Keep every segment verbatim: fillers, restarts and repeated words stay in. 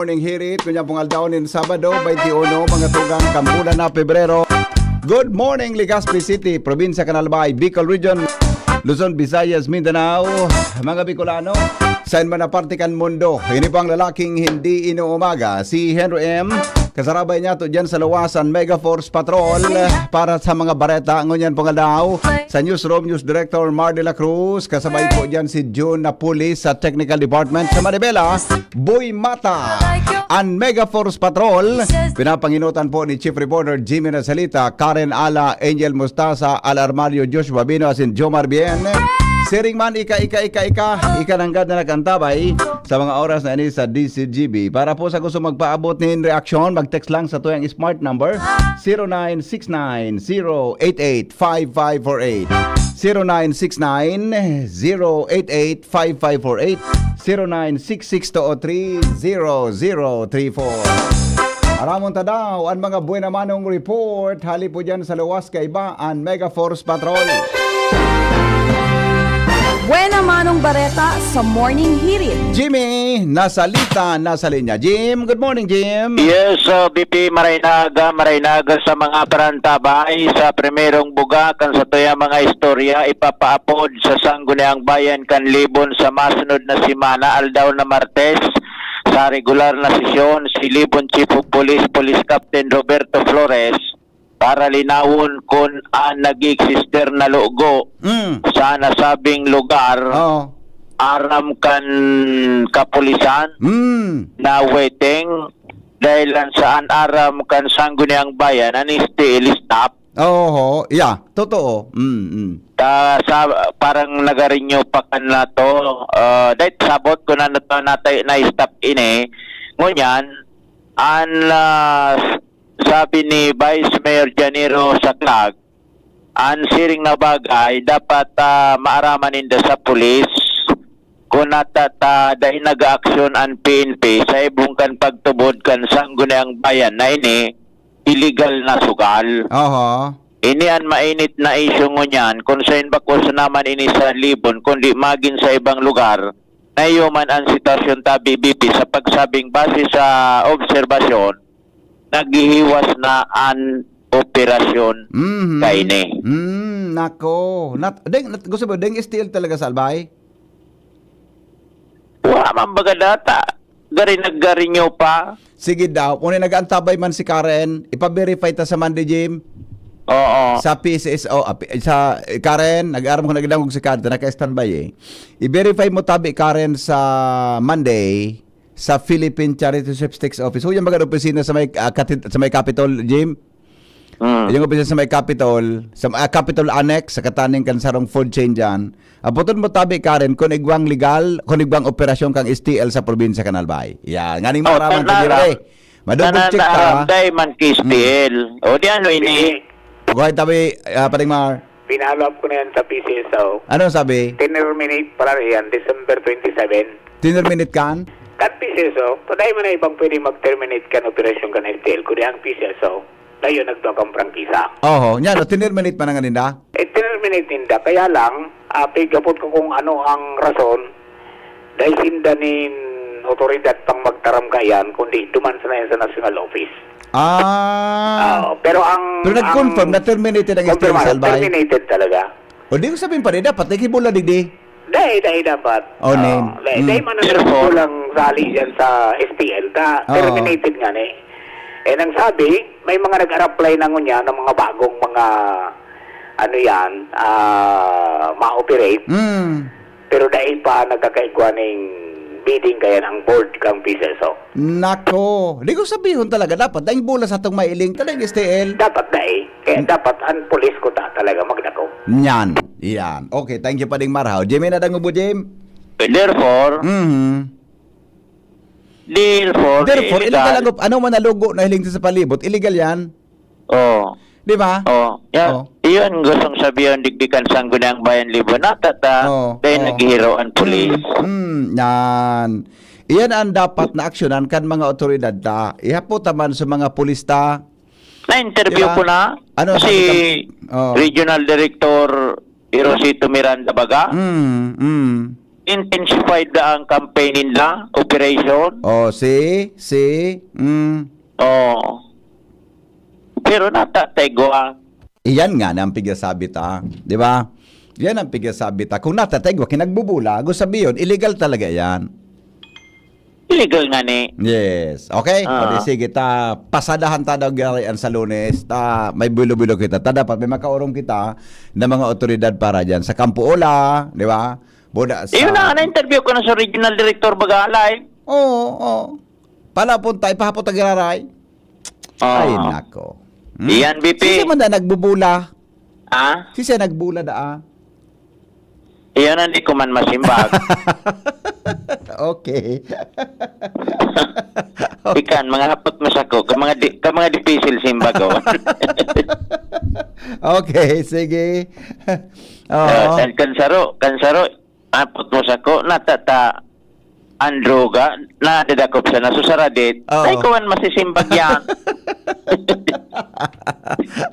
Morning Hirit, kunya pong aldaw nin Sabado, twenty-one, mga tugang, kambulan na Pebrero. Good morning, Legazpi City, Probinsya kan Albay, Bicol Region, Luzon, Visayas, Mindanao, mga Bicolano, saan man na parte kan mundo. Ini po ang lalaking hindi inuumaga, si Henry M. Kasarabay niya to dyan sa luwasan, Mega Force Patrol, para sa mga bareta. Ngunyan pong aldaw, sa newsroom, News Director Mar de la Cruz, kasabay po dyan si June Napulis sa Technical Department. Sa Manibela, Boy Mata. An Mega Force Patrol, pinapanginutan po ni Chief Reporter Jimmy Nasalita, Karen Ala, Angel Mustasa, Al Armario, Joshua Bino, asin Jomar Bien. Siring man, ika, ika, ika, ika, ika nanggad na nag-antabay sa mga oras na ini sa D C G B. Para po sa gusto magpaabot nin reaksyon, mag-text lang sa tuyang smart number, zero nine six nine, zero eight eight, five five four eight. Zero nine six nine, zero eight eight, five five four eight, zero nine six six two oh three, zero zero three four. Aramon ta daw an mga buena manong report hali po dyan sa luwas kaiba, an Mega Force Patrol. Buena manong bareta sa Morning Hirit. Jimmy, nasalita, nasa linya. Jim, good morning, Jim. Yes, uh, B P, maraynaga, maraynaga sa mga parantabay. Sa primerong buga kan satuyang mga istorya, ipapaapod sa Sangguniang Bayan kan Libon sa masunod na semana, aldaw na Martes, sa regular na sesyon, si Libon Chief of Police, Police Captain Roberto Flores, para linawon kun an nag-eeksister na lugo Mm. sa nasabing lugar, Oo. aram kan kapulisan Mm. na waiting, dahil an saan aram kan Sangguniang Bayan, an S T L stop. Oho, yeah, totoo. Mm, mm. Ta, sa, parang nagarinyo pa kan na to, ah, dahil sabot ko na nato, natay, na-stop ini. Ngunyan, an, ah, sabi ni Vice Mayor Janiro Saclag, an siring na bagay dapat, ah, maaraman ninda sa pulis kun nata-, ta-, dai nag-aaksyon an P N P sa ibong kan pagtubod kan Sangguniang Bayan na ini, illegal na sugal. Oho. Ini an mainit na isyu ngunyan, kun sain bakos naman ini sa Libon, kundi magin sa ibang lugar, na iyo man an sitwasyon tabi, B P, sa pagsabing base sa obserbasyon, naghihiwas na an operasyon Mhm. kaini. Mm, nako. Nat-, deng, nat-, gusto mo, deng S T L talaga sa Albay? Wa man baga data. Gari naggarinyo pa. Sige daw. Kung nag-aantabay man si Karen, ipa-verify ta sa Monday, Jim. Oo. Sa P C S O, ah, P-, sa, eh, Karen, nag-aaram ko nagdangog si Karen, naka-standby eh. I-verify mo tabi, Karen, sa Monday, sa Philippine Charity Sweepstakes Office. Huwag yung mga opisina sa may, ah, kati-, sa may Capitol, Jim. Mm. Yung opisina sa may Capitol, sa, ah, Capitol Annex, sa kataning kan sarong food chain dyan. Apoton mo tabi, Karen, kung igwang legal, kung igwang operasyon kang S T L sa probinsya kan Albay. Yan. Nganing Oh, maaraman ta tanaram. dire. Madouble check ta. Tanaram, dai man ki S T L. Mm. O, di ano ini? Guhay tabi, ah, Paring Mar. Pinalo up ko na yan sa P C S O. Ano sabi? Tinerminate pala yan, December twenty-seven. Tinerminate kan? Kan P C S O, patay man na ibang pwede mag-terminate kan operasyon kan S T L, kundi ang P C S O, dayon nagtuwa kang prangkisa. Oho, nya no, tinerminate pa na nga ninda? Eh, tinerminate ninda, kaya lang, ah, pigapot ko kung ano ang rason, dahil sinda nin otoridad pang magtaram kayan, kundi duman sa na yan sa national office. Ah. Oo, pero ang, Pero nag-confirm ang na terminated ang S T L sa Albay? Terminated talaga. O, di ko sabihin pa rin, dapat naghibola digdi. Dai, dai dapat. Oh, Oo, name. Dai, Mm. dai man ang Therefore, kulang sali dyan sa S T L. Ta, Oo. terminated nga ni. Eh, nang sabi, may mga nag-a-apply na ngunya ng mga bagong mga, ano yan, ah, ma-operate. Mm. Pero dai pa nagkakaigwa ning bidding kaya ng board kang P C S O. Nako, di ko sabihon talaga dapat daing bola sa atong mailing talaga S T L. Dapat dai. Kaya Hmm. dapat ang pulis ko ta talaga magdako. Nyan. Yan. Okay, thank you, Pading Marhaw. Jimmy, nadangog mo, Jim? Therefore, Mhm. therefore, Therefore, illegal. illegal ang op-, ano man nalugo na hiling sa palibot, illegal yan. Oh. Di ba? Oh. Yan. Oh. Iyon gustong sabihin, digdikan Sangguniang Bayan Libon. Natata, Oh, dahil oh. naghihiro ang pulis. Mm, mm, yan. Iyan ang dapat na aksyonan kan mga otoridad ta. Ihapot naman sa mga pulis ta. Na-interview Diba? ko na Ano si sabi ka? Oh. Regional Director Hirosito Miranda baga. Mm, mm. Intensified na ang campaign ninda, operation. Oh, see? See? Mm. Oh. Pero natategwa. Iyan nga na ang pigsasabi ta, di ba? Yan ang pigsasabi ta. Kung natategwa, kinagbubula, gusto sabihin, illegal talaga yan. Illegal nga ni. Yes. Okay? Ah. O di sige, ta, pasadahan ta daw gari ang sa Lunes. Ta, may bilo-bilo kita. Ta, dapat may makaurong kita na mga otoridad para dyan. Sa Kampo Ola, di ba? Boda sa Yun na, na-interview ko na sa regional director baga live. Oo, oo. Pala punta, ipahapot ang giraray. Ah. Ay, nako. Hmm? Iyan, B P. Sisi man na nagbubula. Ha? Sisi nagbula da, ah. Iyan, hindi ko man masimbag. Okay. Ikan, mga hapot mo sako, ka mga di, ka mga dipisil simbag, oh. Okay, sige. Oo. Ah, kan, kan saro, kan saro, hapot mo sako, natata, ang droga, nadadakop sa nasusaradit. Oo. Ay, kuwan, masisimbag yan.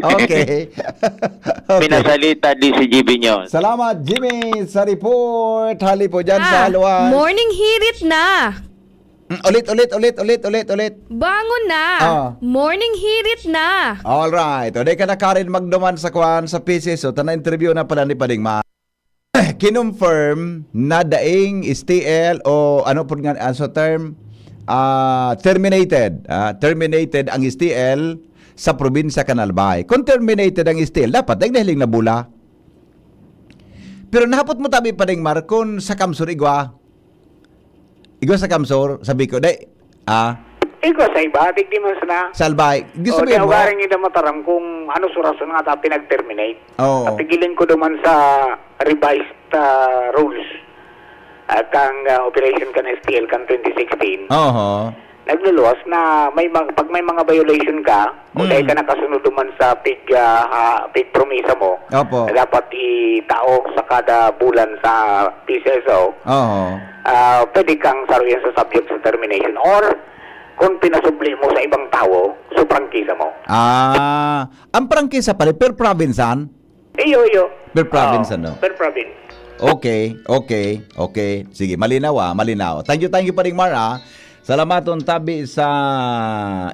Okay. Okay. Pinasalita di si G B News. Salamat, Jimmy, sa report. Hali po dyan sa Ah, haluan. Morning hirit na. Mm, ulit, ulit, ulit, ulit, ulit, ulit. Bangon na. Ah. Morning hirit na. Alright. O, di ka na, Karen, magduman sa kwan, sa P C S O. Ta na-interview na pala ni Pading Ma. Kinonfirm na daing S T L o ano po nga, ah, sa term, ah, terminated. Ah, terminated ang S T L sa probinsya kan Albay. Kung terminated ang S T L, dapat daing nahiling na bula. Pero nahapot mo tabi pa ding, Mar, kung sa Kamsur igwa, igwa sa Kamsur, sabi ko, dai, ah, Igwa sa iba, digdi man sana. Sa Albay. Gusto O, mo di yun, ako Mar? Garing ida mataram kung ano sa rason nga ta pinag-terminate. Oo. At tigilan ko duman sa revised, ah, rules at ang, ah, operation kan S T L kan twenty sixteen. Oho. Nagluluwas na may mga, pag may mga violation ka, o Mm. dahil ka nakasunod duman sa pig, ah, ha, pig promisa mo, Opo. na dapat itao sa kada bulan sa P C S O, Oo. ah, pwede kang saruyan sa subject sa termination or kung pinasubli mo sa ibang tawo, so prangkisa mo. Ah, ang prangkisa pala, per province, an? Iyo, iyo. Per province, Oo, ano? Per province. Okay, okay, okay. Sige, malinaw, ah, malinaw. Thank you, thank you, Paring Mar, ah. Salamaton tabi sa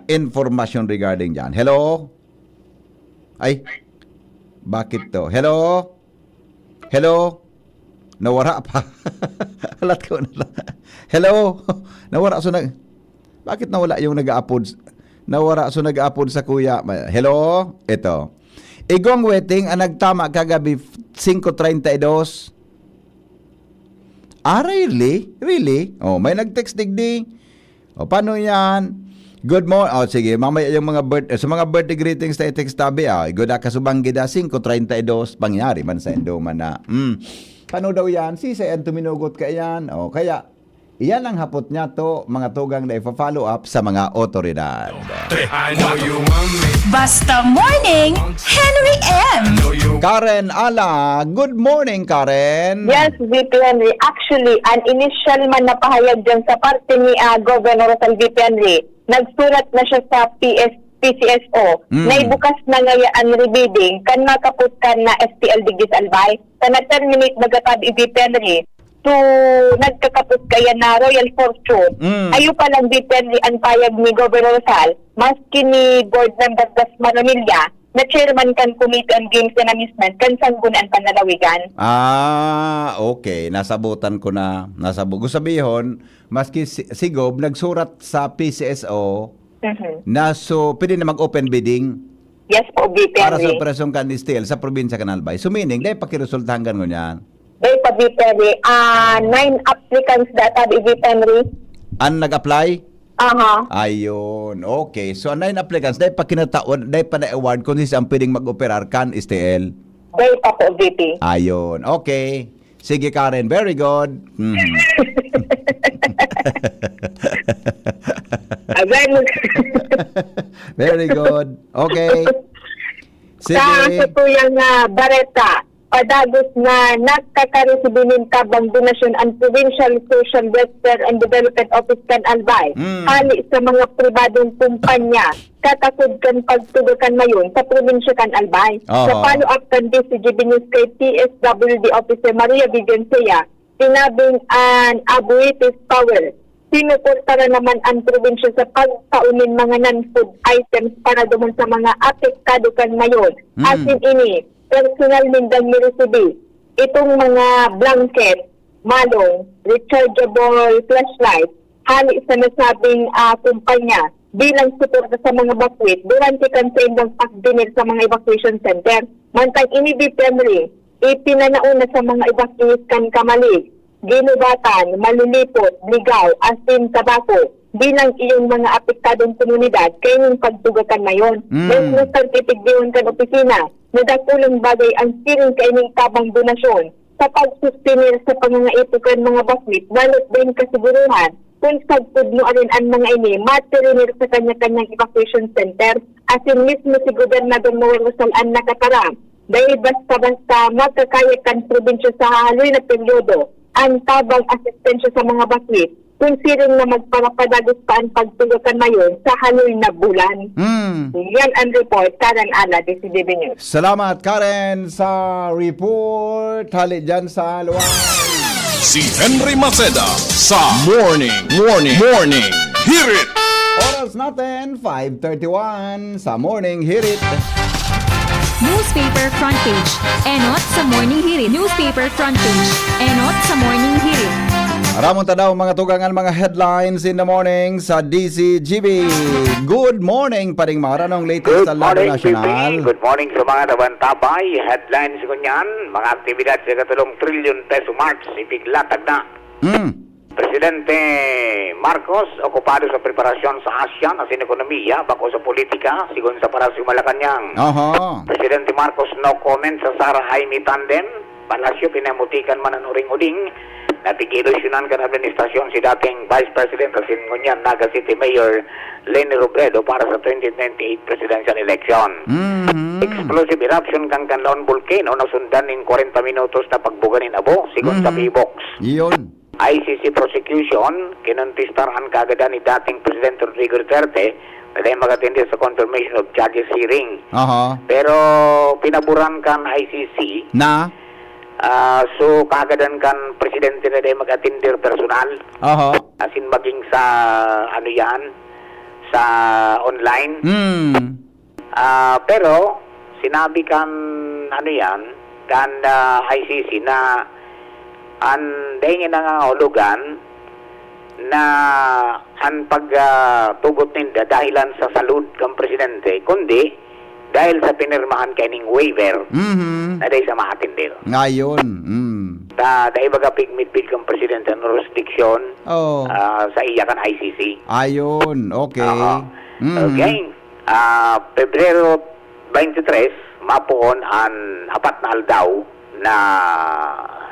information regarding dyan. Hello? Ay, bakit to? Hello? Hello? Nawara pa. Halat ko na lang. Hello? Nawara so nag-, bakit nawala yung nag-aapod? Nawara so nag-aapod sa kuya. Ma-, hello? Ito. Igong Weting, ang nagtama kagabi, singko treinta y dos. Ah, really? Really? Oh, may nag-text digdi. O, paano yan? Good morning. O, sige, mamaya yung mga birth-, sa mga birthday greetings na i-text tabi, ah. Good, ah, kasubang gida, singko treinta y dos, pangyari man sa indo man na. Mm. Paano daw yan? Si Sayan tuminugot ka yan. O, kaya, iyan ang hapot niya to, mga tugang na ipa-follow up sa mga otoridad. Te, I know you want me. Basta Morning, Henry M. I know you Karen Ala. Good morning, Karen. Yes, V P Henry. Actually, an initial man na pahayag dyan sa parte ni, ah, Governor Rosal V P Henry, nagsurat na siya sa P S, P C S O. Mm. Naibukas na ngaya an rebidding kan makapot kan na S T L digdi sa Albay. Sa na-terminate baga tabi V P Henry. So, nagkakapot kaya na Royal Fortune. Mm. Ayo pa lang V P Henry an payag ni Governor Rosal, maski ni Board Member Das Manonilla, na chairman kan Committee on Games and Amusement kan Sangguniang Panlalawigan. Ah, okay. Nasabutan ko na. Nasabu-, gusto sabihon, maski si, si Gob nagsurat sa P C S O Mhm. na so, pwede na mag-open bidding Yes po, V P Henry. Para sa operasyon kan S T L sa probinsya kan Albay. So, meaning, dahil pakiresulta hanggang ngunyan. Dahil pa, V P Henry, ah, nine applicants data, V P Henry. An nag-apply? Aha. Ayun. Okay. So, ang nine applicants, dahil pa kinataon, dahil pa na-award kung sino ang pwedeng mag-operar kan S T L. Dahil pa po, V P. Ayun. Okay. Sige, Karen. Very good. Mhm. Agay mo. Very good. Okay. Sige. Sa, sa tuyang, ah, bareta, padagos na nagkakaresibi nin tabang donasyon ang Provincial Social Welfare and Development Office kan Albay, Mm. hali sa mga pribadong kumpanya, katakod kan pagtuga kan mayon sa probinsya kan Albay. Sa Oho. follow-up kan D C G B News kay P S W D Officer Maria Vivian Sea, Sinabing an Aboitiz Power, sinuportaran naman an probinsya sa pagtao nin mga non-food items para duman sa mga apektado kan mayon. Mm. Asin ini, personal nindang miresibi itong mga blanket, malong, rechargeable flashlight, hali sa nasabing, ah, kumpanya bilang suporta sa mga bakwit durante kan saindang pagdinir sa mga evacuation center. Mantang ini, December, ipinanao na sa mga evacuees kan Camalig, Guinobatan, Malilipot, Ligao, asin Tabaco bilang iyong mga apektadong komunidad kaining pagtuga kan mayon. Mm. Mesmo sa titigdion kan opisina, na dakulang bagay ang siring kaining tabang donasyon sa pagsustenir sa pangangaipo kan mga bakwit, balit daing kasiguruhan kun sagkod mo arin an mga ini matirinir sa kanya-kanyang evacuation center, asin mismo si Gobernador Mayor Rosal an nakataram, dai basta-basta makakaya kan probinsya sa hahaloy na peryodo an tabang asistensya sa mga bakwit, kun siring na magparapadagos pa an pagtuga kan mayon sa haloy na bulan. Hmm. Yan ang report, Karen Ala, D C D B News. Salamat, Karen, sa report. Hali dyan sa Luwag. Si Henry Maceda sa Morning, Morning, Morning Hirit. Oras natin, five thirty-one sa Morning Hirit. Newspaper front page. Enot sa Morning Hirit. Newspaper front page. Enot sa Morning Hirit. Aramon ta daw mga tugang an mga headlines in the morning sa D Z G B. Good morning, Paring Mar. Anong latest Good sa Lado morning, Nasyonal? P P. Good morning sa mga tabantabay. Headlines ko niyan, mga aktibidad sa ikatulong trilyon peso march, ipiglatag na. Hmm. Presidente Marcos, okupado sa preparasyon sa ASEAN asin ekonomiya, bako sa politika, sigon sa Palasyo Malacañang. Aha. Presidente Marcos, no comment sa Sara Jaime tandem. Palasyo, pinamutikan man an uring-uring na pig-ilusyonan kan administrasyon si dating Vice President asin ngunyan Naga City Mayor Leni Robredo para sa twenty twenty-eight presidential election. Mhm. Explosive eruption kan Canlaon Volcano nasundan nin kwarenta minutos na pagbuga nin abo, sigon sa Mhm. PHIVOLCS. Iyon. I C C prosecution, kinontistar an kaagadan ni dating Presidente Rodrigo Duterte na dai mag-atende sa confirmation of charges hearing. Aha. Pero pinaboran kan I C C, Na? ah, so kaagadan kan presidente na dai mag-atender personal. Aha. Asin maging sa, ano yan, sa online. Hmm. Ah, pero sinabi kan, ano yan, kan, ah, I C C na an dai ngani nangangahulugan na an pag, ah, tugot ninda dahilan sa salud kan presidente, kundi dahil sa pinirmahan kaining waiver Mhm. na dai siya maatender. Ngayon, mm. Ta, dai baga pig-, midbid kan presidente an jurisdiction, Oo. ah, sa iya kan I C C. Ayun, okay. Oo. Mm. Okay. Ah, Pebrero twenty-three, mapoon an apat na aldaw na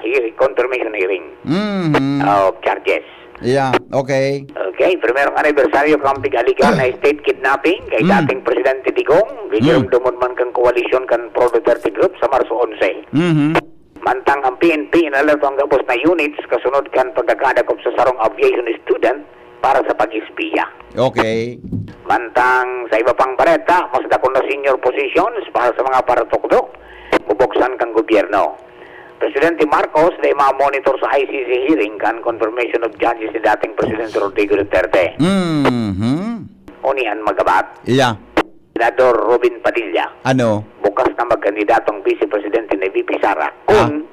hear-, confirmation hearing Mhm. of charges. Yeah, okay. Okay, primerong anibersaryo kan pig-alegar na state kidnapping kay Mm. dating Presidente Digong, Mm. ginirumdomon man kan koalisyon kan Pro Duterte Group sa Marso onse. Mhm. Mantang ang P N P inalerto an gabos na units kasunod kan pagkakadakop sa sarong aviation student para sa pag-espiya. Okay. Mantang sa iba pang bareta, mas dakul na senior positions para sa mga paratukdo, bubuksan kan gobyerno. Presidente Marcos dai ma-monitor sa I C C hearing kan confirmation of charges ni dating Presidente Rodrigo Duterte. Mhm. Uni an magabat. Iya. Senador Robin Padilla, Ano? bukas na magkandidato ang Vice Presidente na V P Sara Ah. kung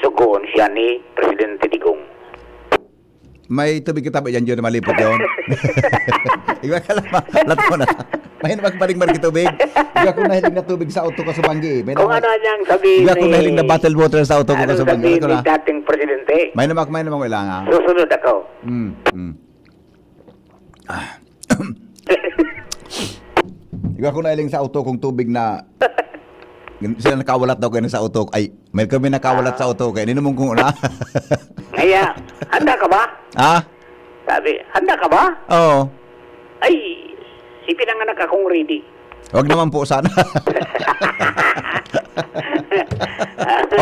sugoon siya ni Presidente Digong. May tubig kita ba dyan, John? Malipot yun. Iba ka lang, ma-, lato na. May naman pa rin margi tubig. Iba ko nahiling na tubig sa auto ko sa Banggi, eh. May Kung naman, ano niyang sabihin iba ko ni, nahiling na bottled water sa auto ko ano sa Banggi. sabihin Ito ni na. dating presidente, May naman, may naman kailangan. susunod ako. Mm, mm. Ah. Iba ko nahiling sa auto kong tubig na sila nakawalat daw kayo sa auto. Ay, may kami nakawalat sa Ah. auto kayo. Ninumong kong una. Kaya, handa ka ba? Ha? Sabi, "Handa ka ba?" Oo. Ay, si pinanganak akong ready. Wag naman po sana.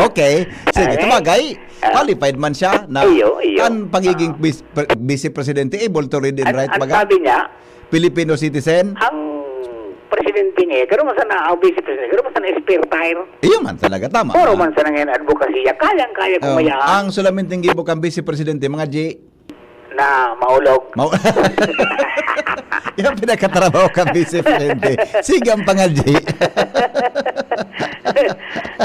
Okay. Sige, Okay. sabagay, Ah. qualified man siya na Iyo, iyo. ang pagiging Ah. vis-, pre-, vice presidente, able to read and At, write, at baga? sabi niya, Filipino citizen? ang presidente niya, pero man sana, ah, vice presidente, pero man sana spare tire. Iyo man talaga, tama. Puro man sana ngayon advokasya, kayang-kaya ko. Oh, kaya ang solamente gibo kan vice presidente, mga G. Na maulog. Mau- Yan ang pinakatrabaho kan vice presidente. Sige, ang pangadji.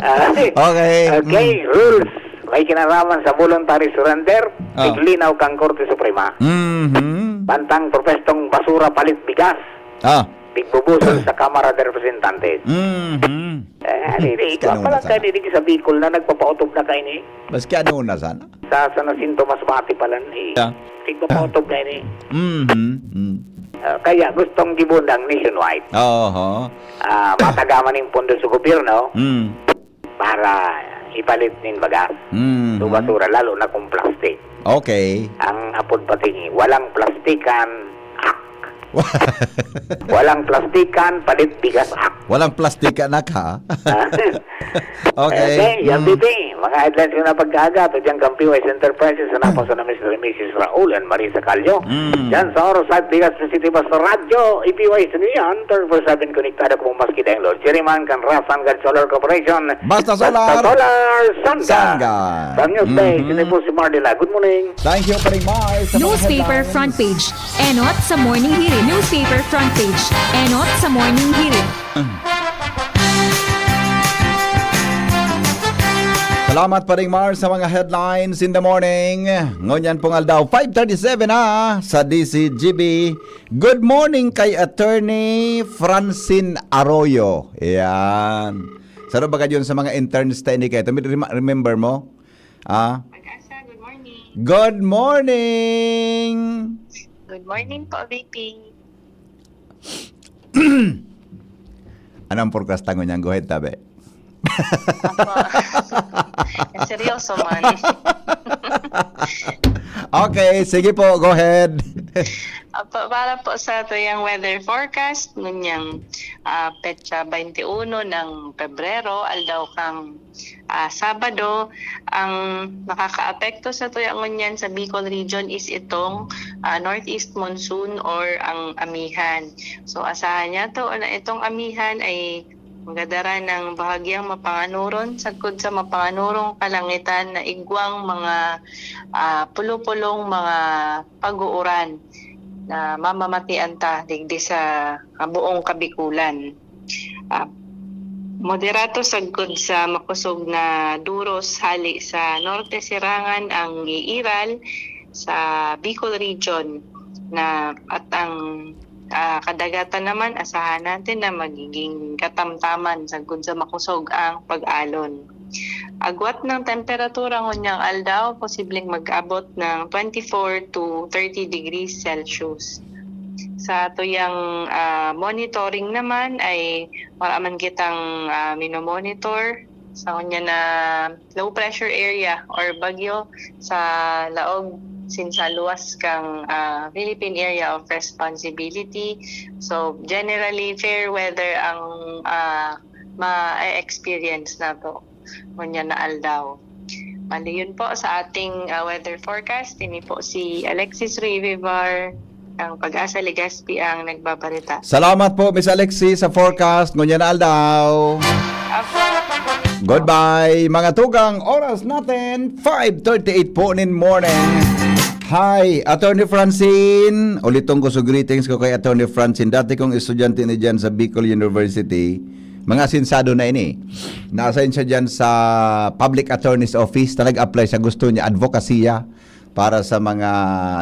Ah, okay. Okay, mm. Rules. May kinaraman sa voluntary surrender, oh. Tiglinaw kang Korte Suprema. Mhm. Bantang propestong basura, palit bigas. Ah. Tigbubusol sa Kamara de Representantes. Mhm. Eh, ano ini? Ikaw pala ka, sa Bicol na nagpapaotob na kaini. Maski ano na sana. Sa, sa nasinto mas bati pala ni. Yeah. Tigpapaotob na ini. Mhm. Mm. Ah, kaya gustong gibundang nationwide. Oho. Ah, matagaman yung pondo sa gobyerno. Mm. Para ipalit nin bagas. Mm. So, basura, lalo na kung plastic. Okay. Ang apod pati ni, walang plastikan, ak. Walang plastikan, palit bigas, ak. Walang plastikan, ak, ha? Ha? Okay. Okay, yan, mm. Bibi. Mga headlines ko na pagkaaga, to dyan kang P Y S Enterprises, sa napos na Mister and Missus Raul and Marisa Callo. Mm. Dyan sa Oros at Bigas City Bus Radyo, i-P Y S niyan, twenty-four seven konektado ko maski dayong load. Siriman kan Rasan Gad Solar Corporation. Basta Solar, Solar, Sangga. Sangga. Sa News Day, mhm. Sino po si Mardila? Good morning. Thank you, Paring Mar, sa mga Newspaper headlines. Front page. Enot sa Morning Hirit. Newspaper front page. Enot sa Morning Hirit. Salamat, Paring Mar, sa mga headlines in the morning. Ngunyan pong aldaw, five thirty-seven na sa D C G B. Good morning kay Attorney Francine Arroyo. Ayan. Saro ba kayo sa mga interns tayo ni kayo? Rem-, remember mo? Ah? Pag-asa, good morning. Good morning! Good morning po, V P. Anong forecast tango niyang guhit, tabi? Apo. Seryoso man. Okay, sige po, go ahead. Apo, para po sa tuyang weather forecast, nunyang, ah, petsa twenty-one ng Pebrero, aldaw kang ah, Sabado, ang makakaapekto sa tuya ngunyan sa Bicol Region is itong, ah, northeast monsoon or ang amihan. So, asahan niya to na itong amihan ay magdadara ng bahagyang mapanganuron sagkod sa mapanganurong kalangitan na igwang mga, ah, pulo-pulong mga pag-uuran na mamamatian ta digdi sa, ah, buong Kabikulan. Ah, moderato sagkod sa makosog na duros hali sa norte, sirangan ang iiral sa Bicol Region na, at ang, ah, kadagatan naman, asahan natin na magiging katamtaman sagkod sa makosog ang pag-alon. Agwat ng temperatura ngunyang aldaw, posibleng mag-abot ng twenty-four to thirty degrees Celsius. Sa tuyang, ah, monitoring naman ay wala man kitang, ah, minomonitor sa ngunyan na low pressure area or bagyo sa laog sinsa luwas kang, ah, Philippine Area of Responsibility. So, generally, fair weather ang, ah, ma-experience nato ngunyan na aldaw. Bali, yun po sa ating, ah, weather forecast. Ini po si Alexis Rivivar ng Pag-asa Legazpi ang nagbabarita. Salamat po, Miss Alexis, sa forecast ngunyan na aldaw. Apo. Goodbye, mga tugang. Oras natin, five thirty-eight po nin morning. Hi, Attorney Francine. Uliton ko sa greetings ko kay Attorney Francine. Dati kong estudyante ni dyan sa Bicol University. Mga sensado na ini. Na-assign siya dyan sa Public Attorney's Office na nag-apply sa gusto niya, advokasya para sa mga,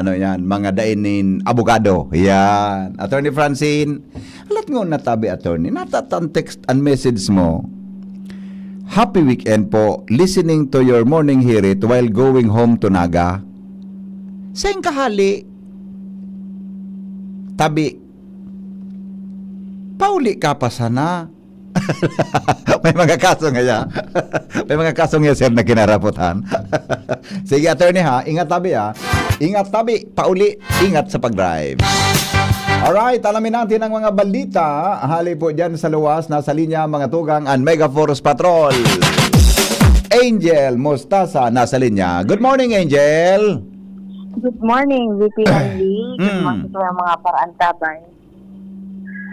ano yan, mga dain nin abogado. Yan. Attorney Francine, alat nga natabi, Attorney. Natatan text and message mo. Happy weekend po. Listening to your morning hirit while going home to Naga. Saan ka hali? Tabi. Pauli ka pa sana. May mga kaso ngaya. May mga kaso ngaya, sir, na kinarapotan. Sige, attorney, ha? Ingat tabi, ha? Ingat tabi, pauli, ingat sa pag-drive. Alright, alamin natin ang mga balita. Hali po dyan sa luwas, nasa linya, mga tugang, ang Mega Force Patrol. Angel Mostasa, nasa linya. Good morning, Angel. Good morning, V P Andy. Good Mm. morning sa mga paraantabay.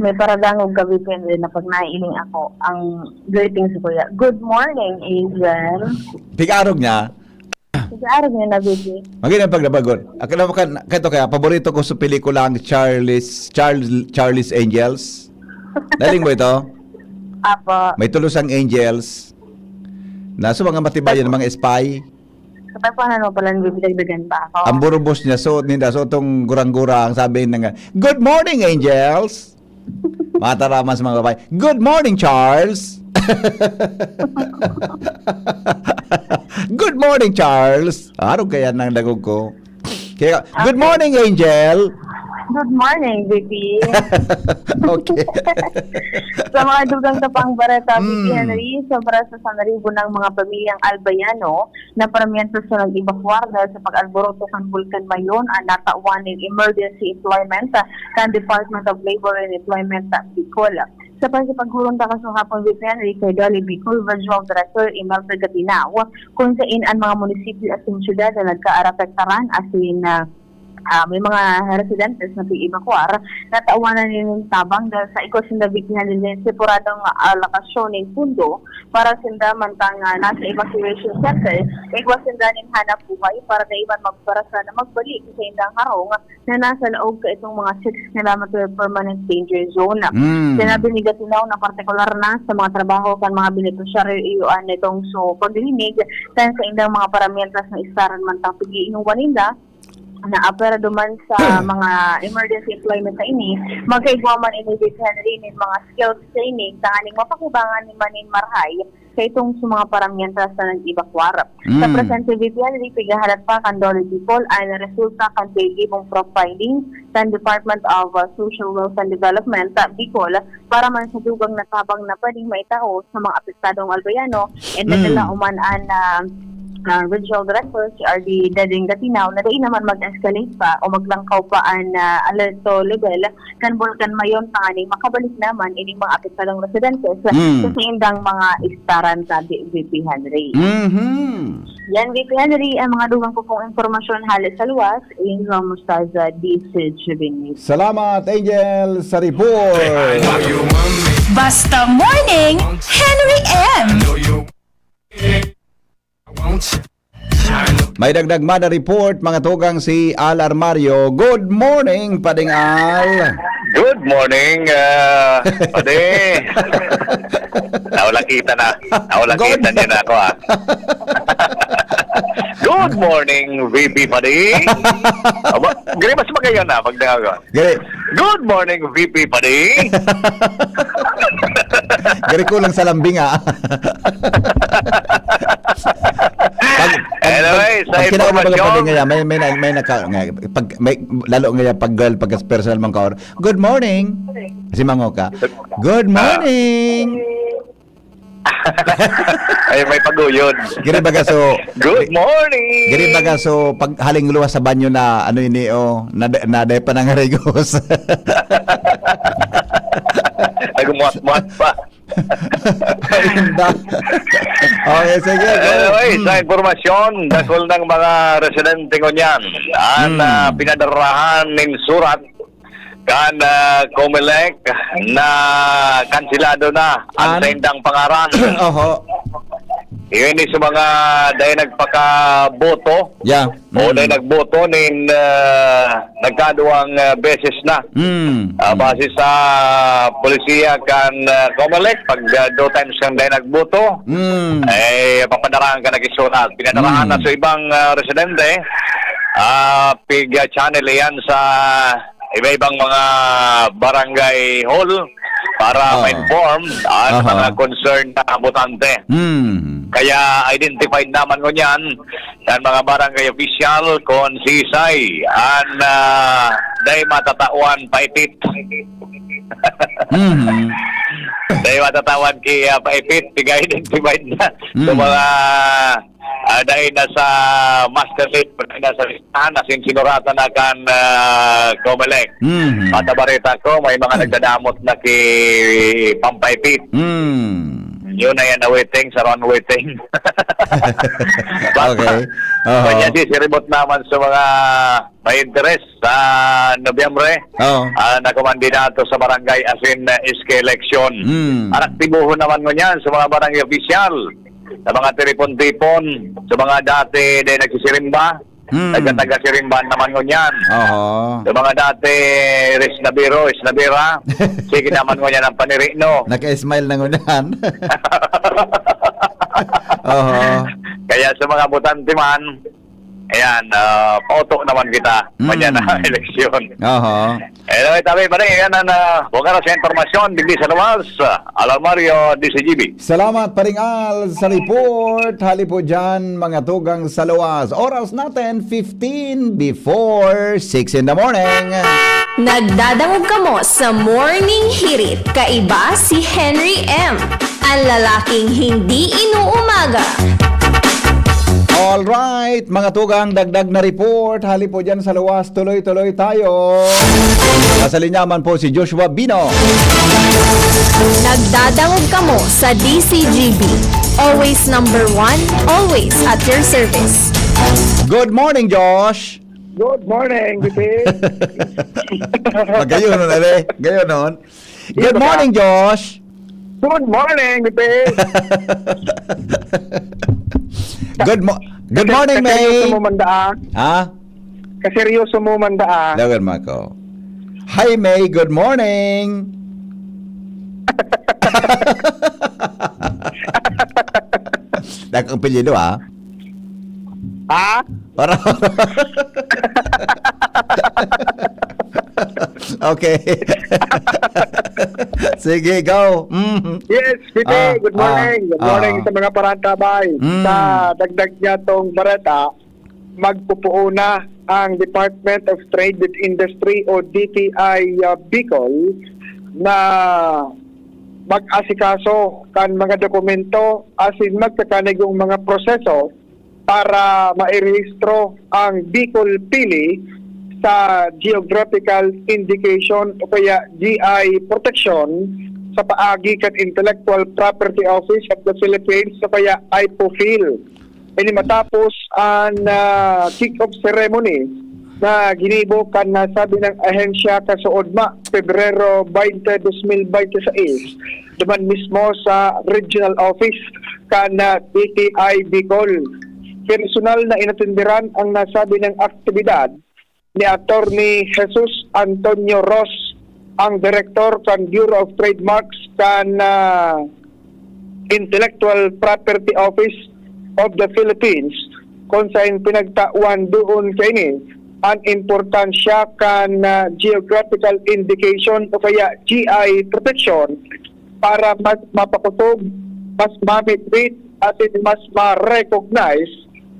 May paradangog ka, V P N, na pag nailing ako, ang greeting sa kuya, "Good morning, Angel." Pigarog niya. Pigarog niya na, V P. Magiging paglabagon. Ako na kan, kato kaya, paborito ko sa pelikulang Charlie's, Charles, Charlie's Angels. Naling mo ito? Apo. May tulos ang angels. Na sa mga matibayan, mga spy. Kapag paano mo pala nabibidagdagan pa ako? Ang burubos niya, suot ninda, suot tong gurang-gurang, sabi na nga, "Good morning, angels!" Mataraman sa mga babae, "Good morning, Charles!" "Good morning, Charles!" Arog kaya nang dagog ko. Kaya, "Good morning, angel!" Good morning, V P. Okay. Sa mga dugang tapang bareta, V P Mm. Henry, sobra sa sanaribo ng mga pamilyang Albayano na paramihan sa nag-ebakwar dahil sa pag-alboroto kan Bulkan Mayon ang natawan nin emergency employment, ah, kan Department of Labor and Employment sa Bicol. Sa pakikipaghulong ta kaso hapon, V P Henry, kay Dali Bicol Regional Director Imelda Gatinaw, kung sain ang mga munisipyo asin syudad na nagkaarapektaran asin, ah, ah, may mga residentes na pig-ebakwar, natawan na nin tabang dahil sa igwa sinda, V P Henry, nin separadong alokasyon nin pundo para sinda mantang, ah, nasa evacuation center, igwa sinda nin hanap buhay para dai man magparasa na magbalik sa indang harong na nasa laog kaitong mga six kilometer permanent danger zone. Mm. Sinabi ni Gatinaw na partikular na sa mga trabaho kan mga benepisyaryo iyo an nitong so paglinig kan saindang mga paramientas na istaran mantang pag-iinuman ninda na apwera duman sa mga emergency employment na ini, magkaigwa man ini, V P Henry, nin mga skills training tanganing mapakibangan ni manin marahay sa itong sa mga paramientas na nag-ebakwar. Sa Mm. presente, V P Henry, pigahalat pa kan Dole Bicol an resulta kan kaigibong profiling kan Department of, uh, Social Wealth and Development, uh, Bicol, para man sa dugang na tabang na pwedeng maitao sa mga apektadong Albayano, and Mm. nadala uman an, ah, ah, Regional Director, si R D Dedeng Gatinaw, na dai naman mag-escalate pa o maglangkaw pa an, ah, alerto level kan Bulkan Mayon tanganing makabalik naman ining mga apektadong residentes Mm. sa saindang mga istaran sa V P Henry. Mhm. Yan, V P Henry, ang mga dugang ko pong impormasyon hale sa luwas, Angel Mostaza, D C Juvenil. Salamat, Angel, sa report. Basta Morning, Henry M. May dagdag man na report, mga tugang, si Al Armario. Good morning, Pading Al. Good morning, ah, padi. Naulakita na. Naulakita Good. niyo na ako, ah. Good morning, V P Padi. Aba, gari mas magayon na pag nangaw. Gari. Good morning, V P Padi. Gari, kulang sa lambing, ah. Pag, pag, Anyway, pag, sa pag kinaw mo baga, impormasyon. Padi, ngaya, may, may, na- may naka, nga, pag, may, lalo ngaya pag girl, pag personal mong kaor, "Good morning." Si Mango ka, "Good Ah. morning." Ay, may paguyod. Giri baga so, Good morning! Giri baga so, pag haling luwas sa banyo na, ano ini, oh, na, na, na, panangarigos. Nagmuhat-muhat pa. Ayun na. Okay, sige, go. Anyway, Hmm. sa impormasyon, dakul ng mga residente ngunyan an, Hmm. ah, pinadarahan nin surat kan, ah, Comelec na kansilado na ang An? saindang pangaran. Oho. Iyon is mga dahil nagpakaboto Yeah. o Mm. dahil nagboto nin, ah, nagkaduwang, ah, beses na. Mm. Ah, Mm. base sa polisiya kan, ah, Comelec, pag, ah, do times kang dahil nagboto, Mm. eh, papadarahan ka nagisurat. Pinadarahan Mm. na sa ibang, ah, residente, ah, pig, ah, channel iyan sa iba-ibang mga barangay hall para Oo. ma-inform ang Aha. mga concerned na botante. Mm. Kaya identified naman ngunyan kan mga barangay official kon sisay an, ah, dai matatawan paipit. Mhm. Dai matatawan ki, ah, paipit, tiga-identified na sa Mm. mga, ah, dai na sa master list, dai na sa listahan, asin sinuratan na kan, ah, Comelec. Mhm. At sa bareta ko, may mga Mm. nagdadamot na ki pampaipit. Mm. Yun na yan, awaiting, sa awaiting. Basta, Okay. Oo. Kanya sisiribot naman sa mga may interes sa Nobyembre, Oo. ah, na kumandidato sa barangay asin S K election. Mm. Ang aktibohon naman ngunyan sa mga barangay opisyal, sa mga tipon-tipon, sa mga dati na nagsisirimba, Mm. nagtataga-sirimba naman ngunyan. Oho. Sa mga dati, Res Nabiro, Res Nabira, sige naman ngunyan ang paniri, no? Naka-smile na ngunyan. Oho. Kaya sa mga botante man, ayan, ah, pauto naman kita. Mm. Manyan na eleksyon. Oho. Anyway, tabi pa rin, yan ang, ah, buong araw sa impormasyon, digdi sa luwas, ah, Alamario, D C G B. Salamat, Paring Al, sa report. Hali po dyan, mga tugang sa luwas. Oras natin, fifteen before six in the morning. Nagdadangog kamo sa Morning Hirit. Kaiba si Henry M, ang lalaking hindi inuumaga. Alright, mga tugang, dagdag na report. Hali po dyan sa luwas, tuloy-tuloy tayo. Nasa linya man po si Joshua Bino. Nagdadangog kamo sa D C G B. Always number one, always at your service. Good morning, Josh. Good morning, Bibi. Magayon nun, ale. Gayon nun. Good morning, Josh. Good morning, Bibi. Good mo-, good morning, Kaseryoso May. mo man daa. Ha? Kaseryoso mo man daa. Dagan mo ako. Hi, May. Good morning. Dakong apelyido, ah. Ha? Para Okay. Sige, go. Mm. Yes, Bibi. Ah, Good morning. ah, Good morning ah. sa mga parantabay. Mm. Sa dagdag niya tong bareta, magpupuo na ang Department of Trade and Industry o D T I, ah, Bicol na mag-asikaso kan mga dokumento asin magkakanigong mga proseso para mairehistro ang Bicol Pili sa Geographical Indication o kaya G I protection sa paagi kan Intellectual Property Office of the Philippines o kaya IPOPHIL. Ini matapos an, ah, kick-off ceremony na ginibo kan nasabi ng ahensya kasuodma, Pebrero twenty, twenty-six, duman mismo sa regional office kan, ah, D T I Bicol. Personal na inatenderan ang nasabi ng aktibidad ni Attorney Jesus Antonio Ross, ang direktor kan Bureau of Trademarks kan, ah, Intellectual Property Office of the Philippines, kung saen pinagtawan duon kaini an importansya kan, ah, geographical indication o kaya G I protection para mas mapakosog, mas mamitwit, asin mas ma-recognize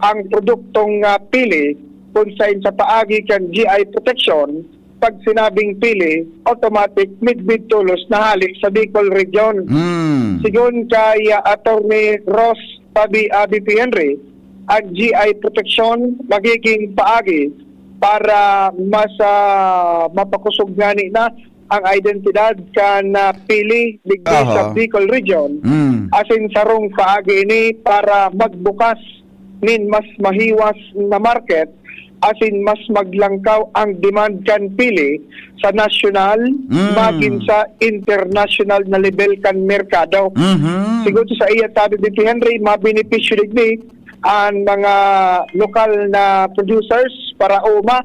ang produktong, ah, pili, kun saen sa paagi kan G I protection, pag sinabing pili, automatic, midbid tolos na hali sa Bicol Region. Mm. Sigon kay, ah, Attorney Ross Tabi, ah, B P Henry, ang G I protection magiging paagi para mas, ah, mapakosog ngani na ang identidad kan, ah, pili digdi Aha. sa Bicol Region. Mm. Asin sarong paagi ini para magbukas nin mas mahiwas na market asin mas maglangkaw ang demand kan pili sa nasyonal, Mm. magin sa internasyonal na lebel kan merkado. Mhm. Sigon sa iya, Tabi B P Henry, mabenepisyo digdi an mga lokal na producers para uma,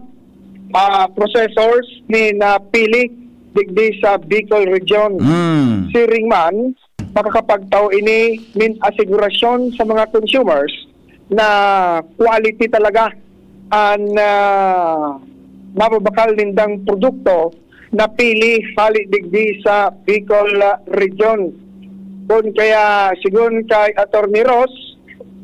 ah, processors nin, ah, pili digdi sa Bicol Region. Mm. Siring man, makakapagtao ini nin asigurasyon sa mga consumers na quality talaga an, ah, mababakal nindang produkto na pili hali digdi sa Bicol, ah, Region. Kun kaya, sigon kay Attorney Ross,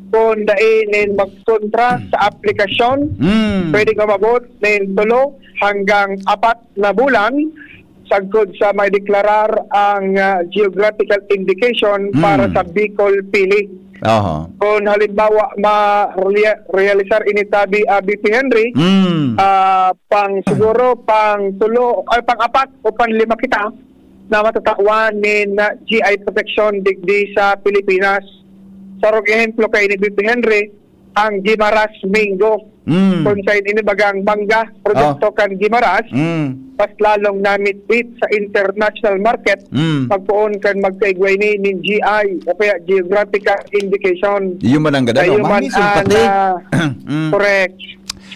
kun dai nin magkontra sa aplikasyon, Mm. pwedeng umabot nin tulo hanggang apat na bulan sagkod sa maideklarar ang, ah, geographical indication Mm. para sa Bicol Pili. Aha. Kun halimbawa, ma-, rea-, realisar ini, Tabi, ah, B P Henry, Mm. ah, pang siguro, pang tulo, ay, pang apat o pang lima kita na matatawan nin, ah, G I protection digdi sa Pilipinas. Sarong ehemplo kay ni B P Henry, ang Guimaras Mango. Mm. Kung sa ini bagang mangga, produkto Oh. kan Guimaras, Mm. mas lalong namitbit sa international market, Mm. pagpoon kan magkaigwa ini nin G I, o kaya geographical indication. Iyo man ang gada, Sa no? iyo man Mamisyon ang, pati. ah, Mm. correct.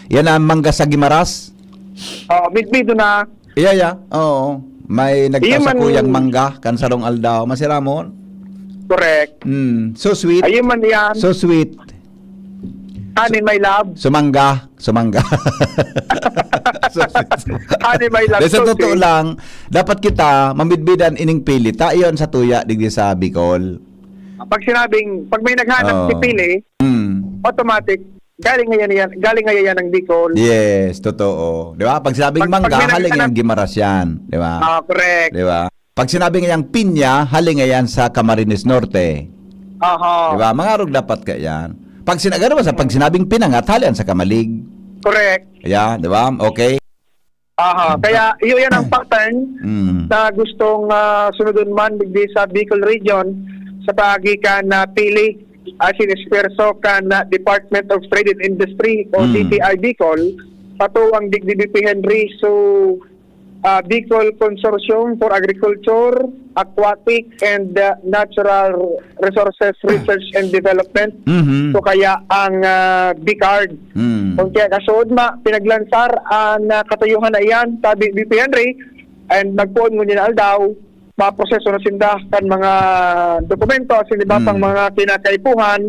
Yan ang mangga sa Guimaras? Oh, midbido na. Iya, iya. Oo. May Iyo man. nagkasakuyang mangga kan sarong aldaw. Masiramon. Correct. Mm. So sweet. Ayun man yan. So sweet. Honey, my love. Sumangga. Sumangga. So sweet. Honey, my love. Dahil sa So totoo sweet. lang, dapat kita mamidbidan ining pili. Ta, iyon sa tuya, digdi sa Bicol. Pag sinabing, pag may naghanap Oo. si pili, Mm. automatic, galing ngayon yan, galing ngayon yan ang Bicol. Yes, totoo. Di ba? Pag sinabing Pag, pag mangga, may haling naghanap yan, Guimaras yan. Di ba? Ah, correct. Di ba? Pag sinabing yang pinya, haling yan sa Camarines Norte. Aha. Di ba? Mga arog dapat ka yan. Pag sina-, ano ba sa pag sinabing pinangat, haling sa Camalig? Correct. Yeah, di ba? Okay. Aha. Kaya, iyo yan ang pattern Mm. na gustong, ah, sunodon man digdi sa Bicol Region sa paagi kan, ah, pili asin esfuerso kan, ah, Department of Trade and Industry o Mm. D T I Bicol, patuwang digdi B P Henry. So, ah, Bicol Consortium for Agriculture, Aquatic and, ah, Natural Resources Research and Development. Mhm. So, kaya ang, ah, BICARD. Mm. Kung kaya kasunod ma, pinaglansar ang, ah, katuyuhan na iyan, sabi B P Henry, and nagpoon ngunyan aldaw, maproseso na sinda kan mga dokumento, asin iba pang Mm. mga kinakaipuhan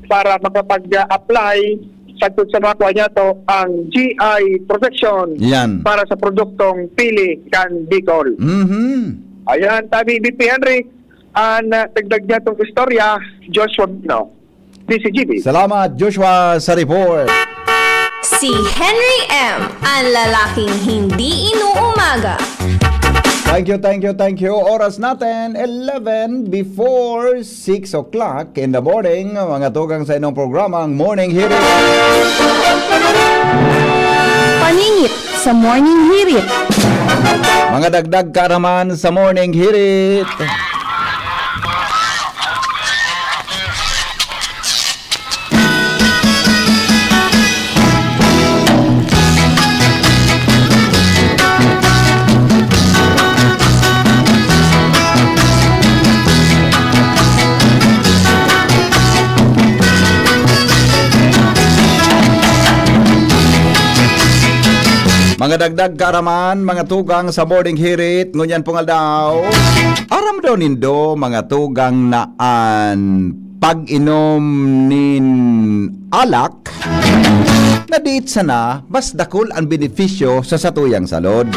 para makapag-apply sagkod sa makuha niya to ang G I protection Yan. para sa produktong pili kan Bicol. Mhm. Ayan, sabi B P Henry, ang, ah, dagdag niya tong istorya, Joshua Bino, D C G B. Salamat, Joshua, sa report. Si Henry M, ang lalaking hindi inuumaga. Thank you, thank you, thank you. Oras natin, eleven before six o'clock in the morning. Mga tugang sa inyong programang Morning Hirit. Paningit sa Morning Hirit. Mga dagdag kaaraman sa Morning Hirit. Mga dagdag kaaraman, mga tugang sa Morning Hirit, ngunyan pong aldaw. Aram daw nindo, mga tugang, na an pag-inom nin alak, na diit sana, mas dakul an benepisyo sa satuyang salud.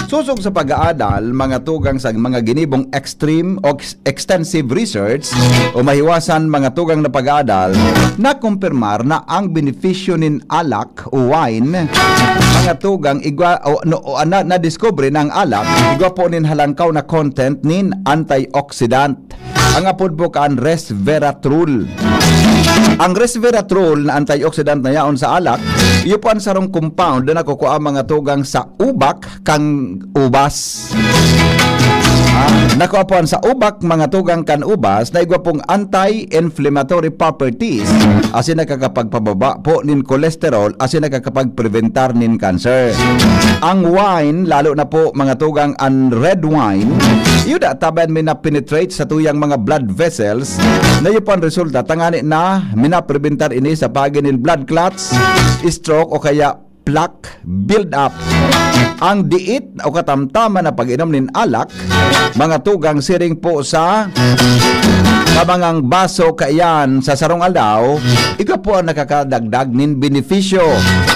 Sosog sa pag-aadal, mga tugang sa mga ginibong extreme o ex-, extensive research o mahiwasan mga tugang na pag-aadal, nakumpirmar na ang benepisyo nin alak o wine, mga tugang igwa, o, no, o, na, nadiskubre na ang alak, igwa po nin halangkaw na content nin antioxidant. Ang apod po kan resveratrol. Ang resveratrol na antioxidant na yaon sa alak, iyo po ang sarong compound na nakukua mga tugang sa ubak kan ubas. Ah, nakua po an sa ubak, mga tugang kan ubas, na igwa pong anti-inflammatory properties, asin nakakapagpababa po nin cholesterol, asin nakakapagpreventar nin cancer. Ang wine, lalo na po, mga tugang, an red wine, iyo da taban minapenetrate sa tuyang mga blood vessels, na iyo po an resulta, tangani na minapreventar ini sa pagi nin blood clots, stroke, o kaya plaque build-up. Ang diit o katamtaman na pag-inom nin alak, mga tugang siring po sa kabangang baso kaiyan sa sarong aldaw, igwa po ang nakakadagdag nin benepisyo.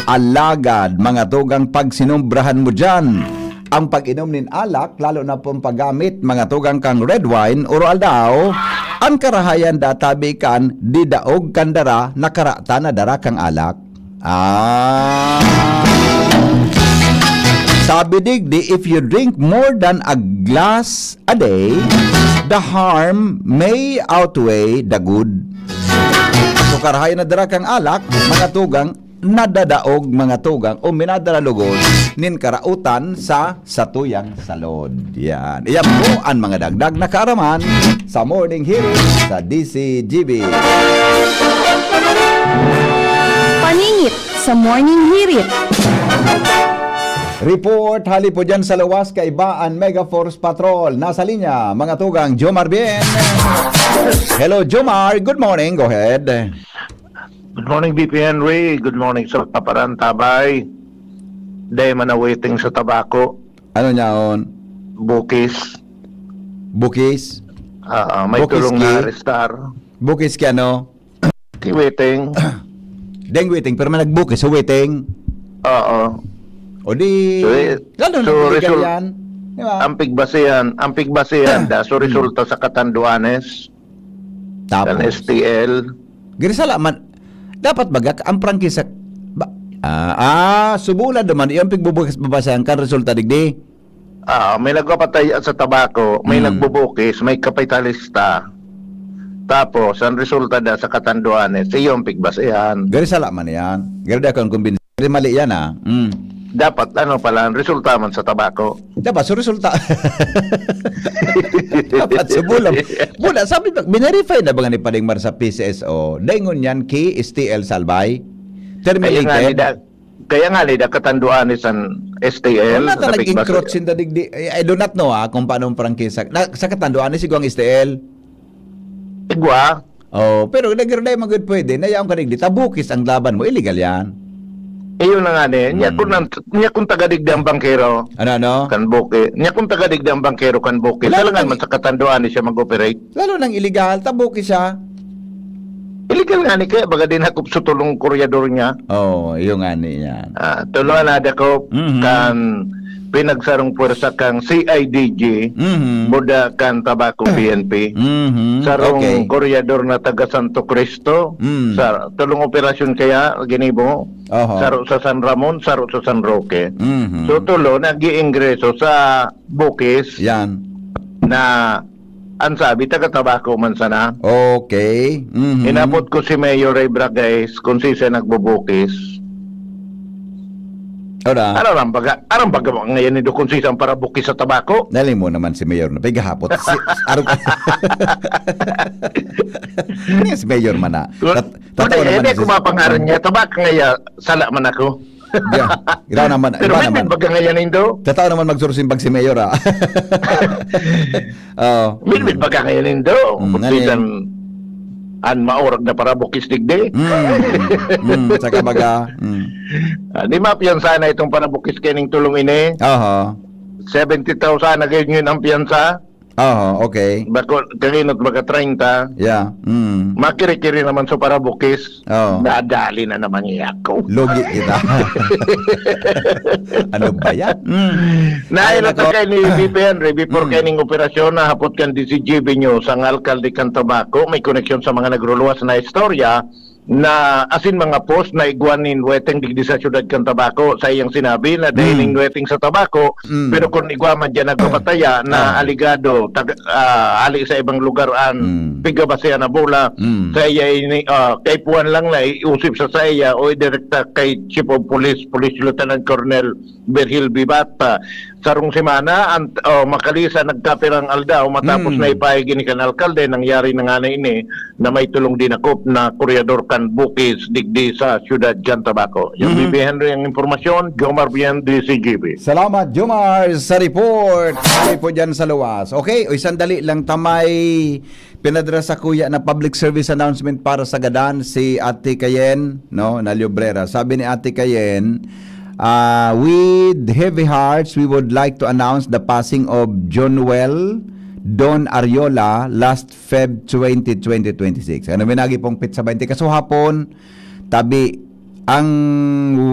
Alagad, mga tugang, pag sinumbrahan mo diyan ang pag-inom nin alak, lalo na pong paggamit, mga tugang, kang red wine, oro aldaw, ang karahayan databi kan didaog kan dara, nakarata na dara kang alak. Ah. Sabi digdi, if you drink more than a glass a day, the harm may outweigh the good. So, karahay na dara kang alak, mga tugang, nadadaog, mga tugang, o minadara lugod nin karaotan sa satuyang salod. Yan. Iyan po ang mga dagdag na kaaraman sa Morning Hirit sa D C G B. Singit sa Morning Hirit. Report hali po dyan sa luwas, kaiba an Mega Force Patrol. Nasa linya, mga tugang, Jomar Bien. Hello, Jomar. Good morning. Go ahead. Good morning, B P Henry. Good morning sa Paparan, Tabay. Dai man na waiting sa tabako. Ano niyaon? Bukis. Bukis? Ah, may Bukis tulong ki? na arestar. Bukis ki ano? Ki waiting. Deng waiting, pero may nagbukis, so waiting. Oo. O di, So, eh, lalo na so, illegal result- yan. Di ba? Ang pigbasihan, ang pigbasihan da, so resulta sa katanduanes, kan Tapos, S T L. Gari sala man, dapat baga ang prangkisa, ba, ah, ah, subula naman, yung pigbubukas babasahan kan resulta digdi. Ah, may nagpapatay sa tabako, may Hmm. nagbubukis, may kapitalista. Tapos, ang resulta da sa katanduanes, iyo ang pigbasihan. Gari sala man yan. Gari da akong kumbinsi. Gari mali yan ah. Mm. Dapat, ano pala, ang resulta man sa tabako. Dapat so resulta. Dapat so bulam. Bula, sabi ba, binerify na ba nga ni Pading Mar sa P C S O? Daingon yan ki S T L Salbay? Kaya nga, Terminated? nida, kaya nga, nida katanduanes ang S T L. Wala na sa nag-encroach Pigbasihan. sinda digdi. I, I do not know ah, kung paano ang prangkisa. Na, sa katanduanes, siguro ang S T L. Igwa, Oh, pero nagirday man gud pwede na yaon ka digdi, tabukis ang laban mo, illegal yan. iyo na nga ni. Nya Hmm. kung, nan- nya kung taga digdi ang bangkero, Ano, ano? kan buki. Nya kung taga digdi ang bangkero, kan buki. Wala Salangan nang- man sa katanduanes siya mag-operate. Lalo nang illegal, tabukis siya. Illegal nga ni kaya, baga din hakop sa tulong kuryador niya. Oh, iyo nga ni yan. Ah, tulo na dakop Mhm. kan pinagsarong pwersa kang C I D G, Mhm. buda kan Tabaco P N P. Mhm. Sarong Okay. koryador na taga Santo Cristo. Mm. Sa tulong operasyon kaya ginibo, Oho. saro sa San Ramon, saro sa San Roque. Mhm. So tulo nag-iingreso sa Bukis Yan. na ang sabi, taga Tabaco man sana. Okay. Mhm. Inapot ko si Mayor Ray Bragais kung si siya nagbubukis. Ora. Ano lang baga, ano baga ngayon nindo kung si saan para bukis sa tabako? Dali mo naman si Mayor na pigahapot. Si, aro ka. Ano si Mayor man na? Tat, tataw Hindi, naman hindi si- ko mapangaran niya. Tabak nga ya, sala man ako. Yeah. Ikaw naman, Pero iba may naman. Baga ngayon nindo. Tataw naman magsurusimbag si Mayor ah. Oh. May baga ngayon nindo. Mm, Kung ano si saan an maorag na para bukis digdi. Mm. Mm, saka baga. Mm. Ah, di mapiyansa na itong para bukis kining tulong ini. Oho. Seventy thousand na ngayon ang piyansa. Oho, okay. Bako, kaginot baga treinta. Yeah. Mm. Makiri-kiri naman sa para bukis. Oh. Nadali na naman niya ako. Lugi kita. Ano ba yan? Mm. Naay Ay, nako. kay ni B P Henry, before Mm. kaining operasyon, nahapot kan D C G B News ang alkalde kan Tabaco, may koneksyon sa mga nagruluwas na istorya na asin mga post na igwa nin weteng digdi sa siyudad kan Tabaco. Sa iyang sinabi na dahil Mm. ning weteng sa Tabaco, Mm. pero kung igwa man dyan nagpapataya na Ah. aligado, tag, ah, ali sa ibang lugar an Mm. pigabasehan na bola, Mm. sa iya ini, ah, kaipuhan lang na iusip sa sa iya o idirekta kay Chief of Police, Police Lieutenant Colonel Virgil Vivat. Ah, sarong semana, ang, oh, makalisa nagkapirang aldaw matapos Mm. na ipahig ini kan alkalde, nangyari na nga na ini na may tulong dinakop na koryador kan Bukis digdi sa siyudad kan Tabaco. Yung Mhm. B B Henry ang impormasyon, Jomar Bien, D C G B. Salamat, Jomar, sa report. Kami po dyan sa luwas. Okay, o sandali lang, tamay pinadra sa kuya na public service announcement para sa gadan si Ate Kayen, no, na Liobrera. Sabi ni Ate Kayen, ah, "With heavy hearts, we would like to announce the passing of John Well Don Ariola last Feb twenty, twenty twenty-six." Ano, may nagi pong pizza twenty. Kaso hapon, tabi, ang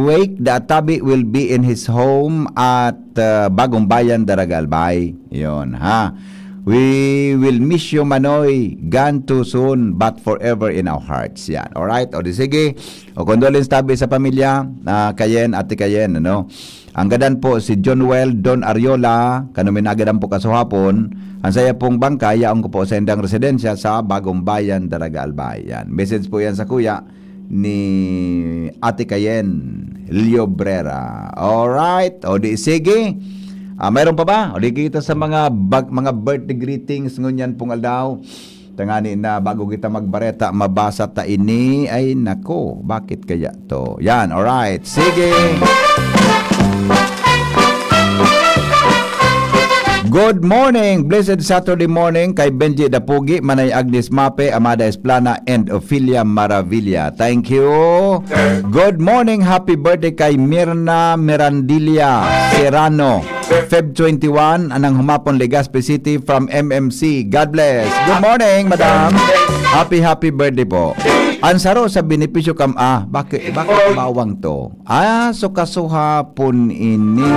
wake, the tabi will be in his home at uh, Bagong Bayan, Daraga, Albay. Yun, ha? "We will miss you, Manoy. Gone too soon, but forever in our hearts." Yan. Alright? O di sige. O condolence tabi sa pamilya, ah, Kayen, Ate Kayen, ano? Ang gadan po si John Well Don Ariola, kanu minagadan po kasuhapon, ang saya pong bangkay, yaon ko po sa indang residensya sa Bagong Bayan, Daraga, Albay. Yan. Message po yan sa kuya ni Ate Kayen Liobrera. Alright. O di sige. Ah, mayroon pa ba? O di kita sa mga bag, mga birthday greetings ngunyan pong aldaw. Tangani na, bago kita magbareta, mabasa ta ini. Ay, nako, bakit kaya to? Yan, alright. Sige. Good morning. Blessed Saturday morning kay Benji Dapugi, Manay Agnes Mape, Amada Esplana, and Ophelia Maravilla. Thank you. Good morning. Happy birthday kay Mirna Mirandilla Serrano. Feb twenty-one, anang humapon, Legazpi City, from M M C. God bless. Good morning, madam. Happy, happy birthday po. Ang saro sa benepisyo kam-, ah, bakit, bakit bawang to? Ah, so kasuhapon ini.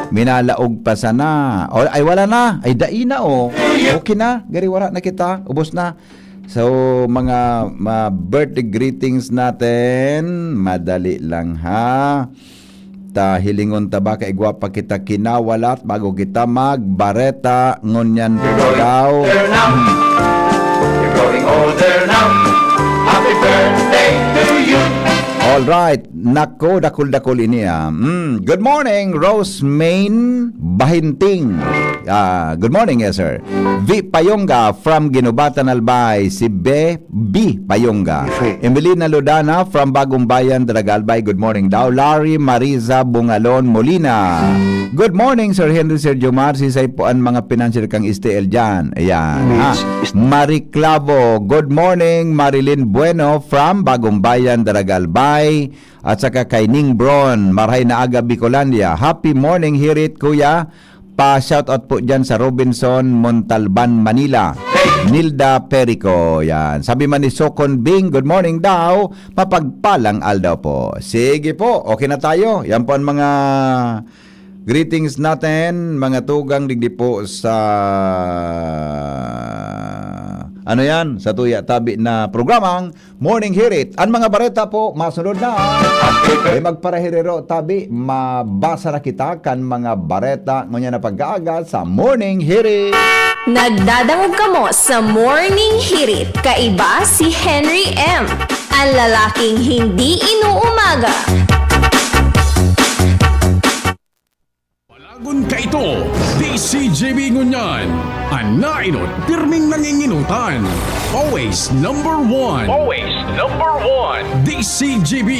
Minalaog pa sana. O, ay, wala na. Ay, dai na, oh. Okay na. Gari, wala na kita. Ubos na. So, mga, mga birthday greetings natin. Madali lang, ha? Ta hilingon ta ba, kay igwa pa kita kinawalat bago kita magbareta, ngunyan po daw. You're growing older now. Happy birthday to you. All right. Nako, dakul-dakul ini, ah. Mm. Good morning, Rose Main Bahinting. Ah, good morning, yes, sir. V Payonga from Guinobatan, Albay. Si Be B Payonga. Yes, sir. Emelina Lodana from Bagong Bayan, Daraga, Albay. Good morning daw. Larry Mariza Bungalon Molina. Good morning, Sir Henry, Sir Jomar. Sisay po ang mga financier kang S T L dyan? Ayan, ha? Yes. Marie Clavo. Good morning, Marilyn Bueno from Bagong Bayan, Daraga, Albay. At saka kay Ning Bron. Marhay na aga, Bicolandia. Happy morning, Hirit, Kuya. Pa-shoutout po dyan sa Robinson Montalban, Manila. Nilda Perico, yan. Sabi man ni Sokon Bing, "Good morning daw. Mapagpalang aldaw po." Sige po, okay na tayo. Yan po ang mga greetings natin, mga tugang digdi po sa, ano yan, sa Tuya Tabi na programang Morning Hirit. Ang mga bareta po, masunod na. Ay, magparahirirao tabi, mabasa na kita kan mga bareta ngunyan na pag-aaga sa Morning Hirit. Nagdadangog kamo sa Morning Hirit. Kaiba si Henry M, ang lalaking hindi inuumaga. Balagon kaito, D C G B ngunyan. An naenot, pirming nanginginutan. Always number one. Always number one. D C G B.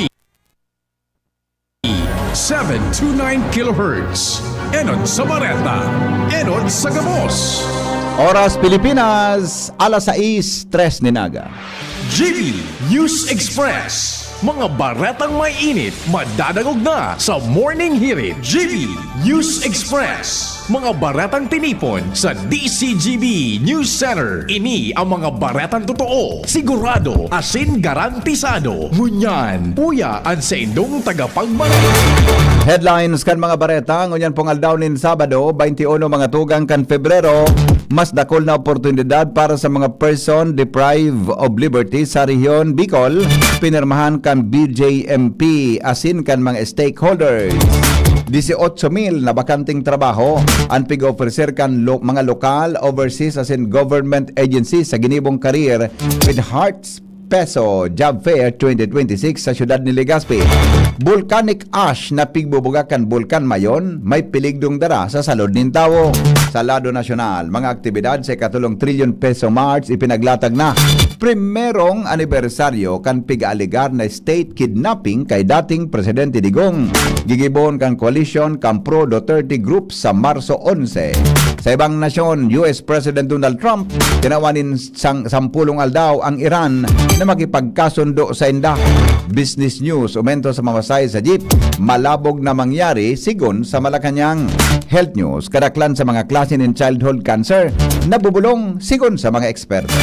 Seven two nine kilohertz. Enot sa bareta. Enot sa gabos. Oras Pilipinas, alas sais, tres nin aga. G B News Express. Mga baretang may init, madadangog na sa Morning Hirit. G B News Express. Mga baretang tinipon sa D C G B News Center. Ini ang mga baretang totoo, sigurado, asin garantisado. Ngunyan, uya an saindong tagapagbareta. Headlines kan mga bareta, ngunyan pong aldaw nin Sabado, twenty-one mga tugang kan Febrero, mas dakul na oportunidad para sa mga person deprived of liberty sa rehiyon Bicol, pinirmahan kan B J M P asin kan mga stakeholders. Dieciocho mil na bakanting trabaho an pig-ofrecer kan lo-, mga lokal, overseas asin government agencies sa ginibong career with Hearts Peso Job Fair twenty twenty-six sa siyudad ni Legazpi. Volcanic ash na pigbubuga kan Bulkan Mayon may peligdong dara sa salud nin tawo. Sa lado nasyonal, mga aktibidad sa ikatulong Trilyon Peso March ipinaglatag na. Primerong anibersaryo kan pig-aalegar na state kidnapping kay dating Presidente Digong. Gigibohon kan koalisyon kan pro-Duterte group sa Marso onse. Sa ibang nasyon, U S President Donald Trump tinawan nin sang-, sampulong aldaw ang Iran na makipagkasundo sainda. Business News, umento sa mamasahe sa jeep, malabog na mangyari sigon sa Malacañang. Health News, kadaklan sa mga klase nin childhood cancer nabubulong sigon sa mga eksperto.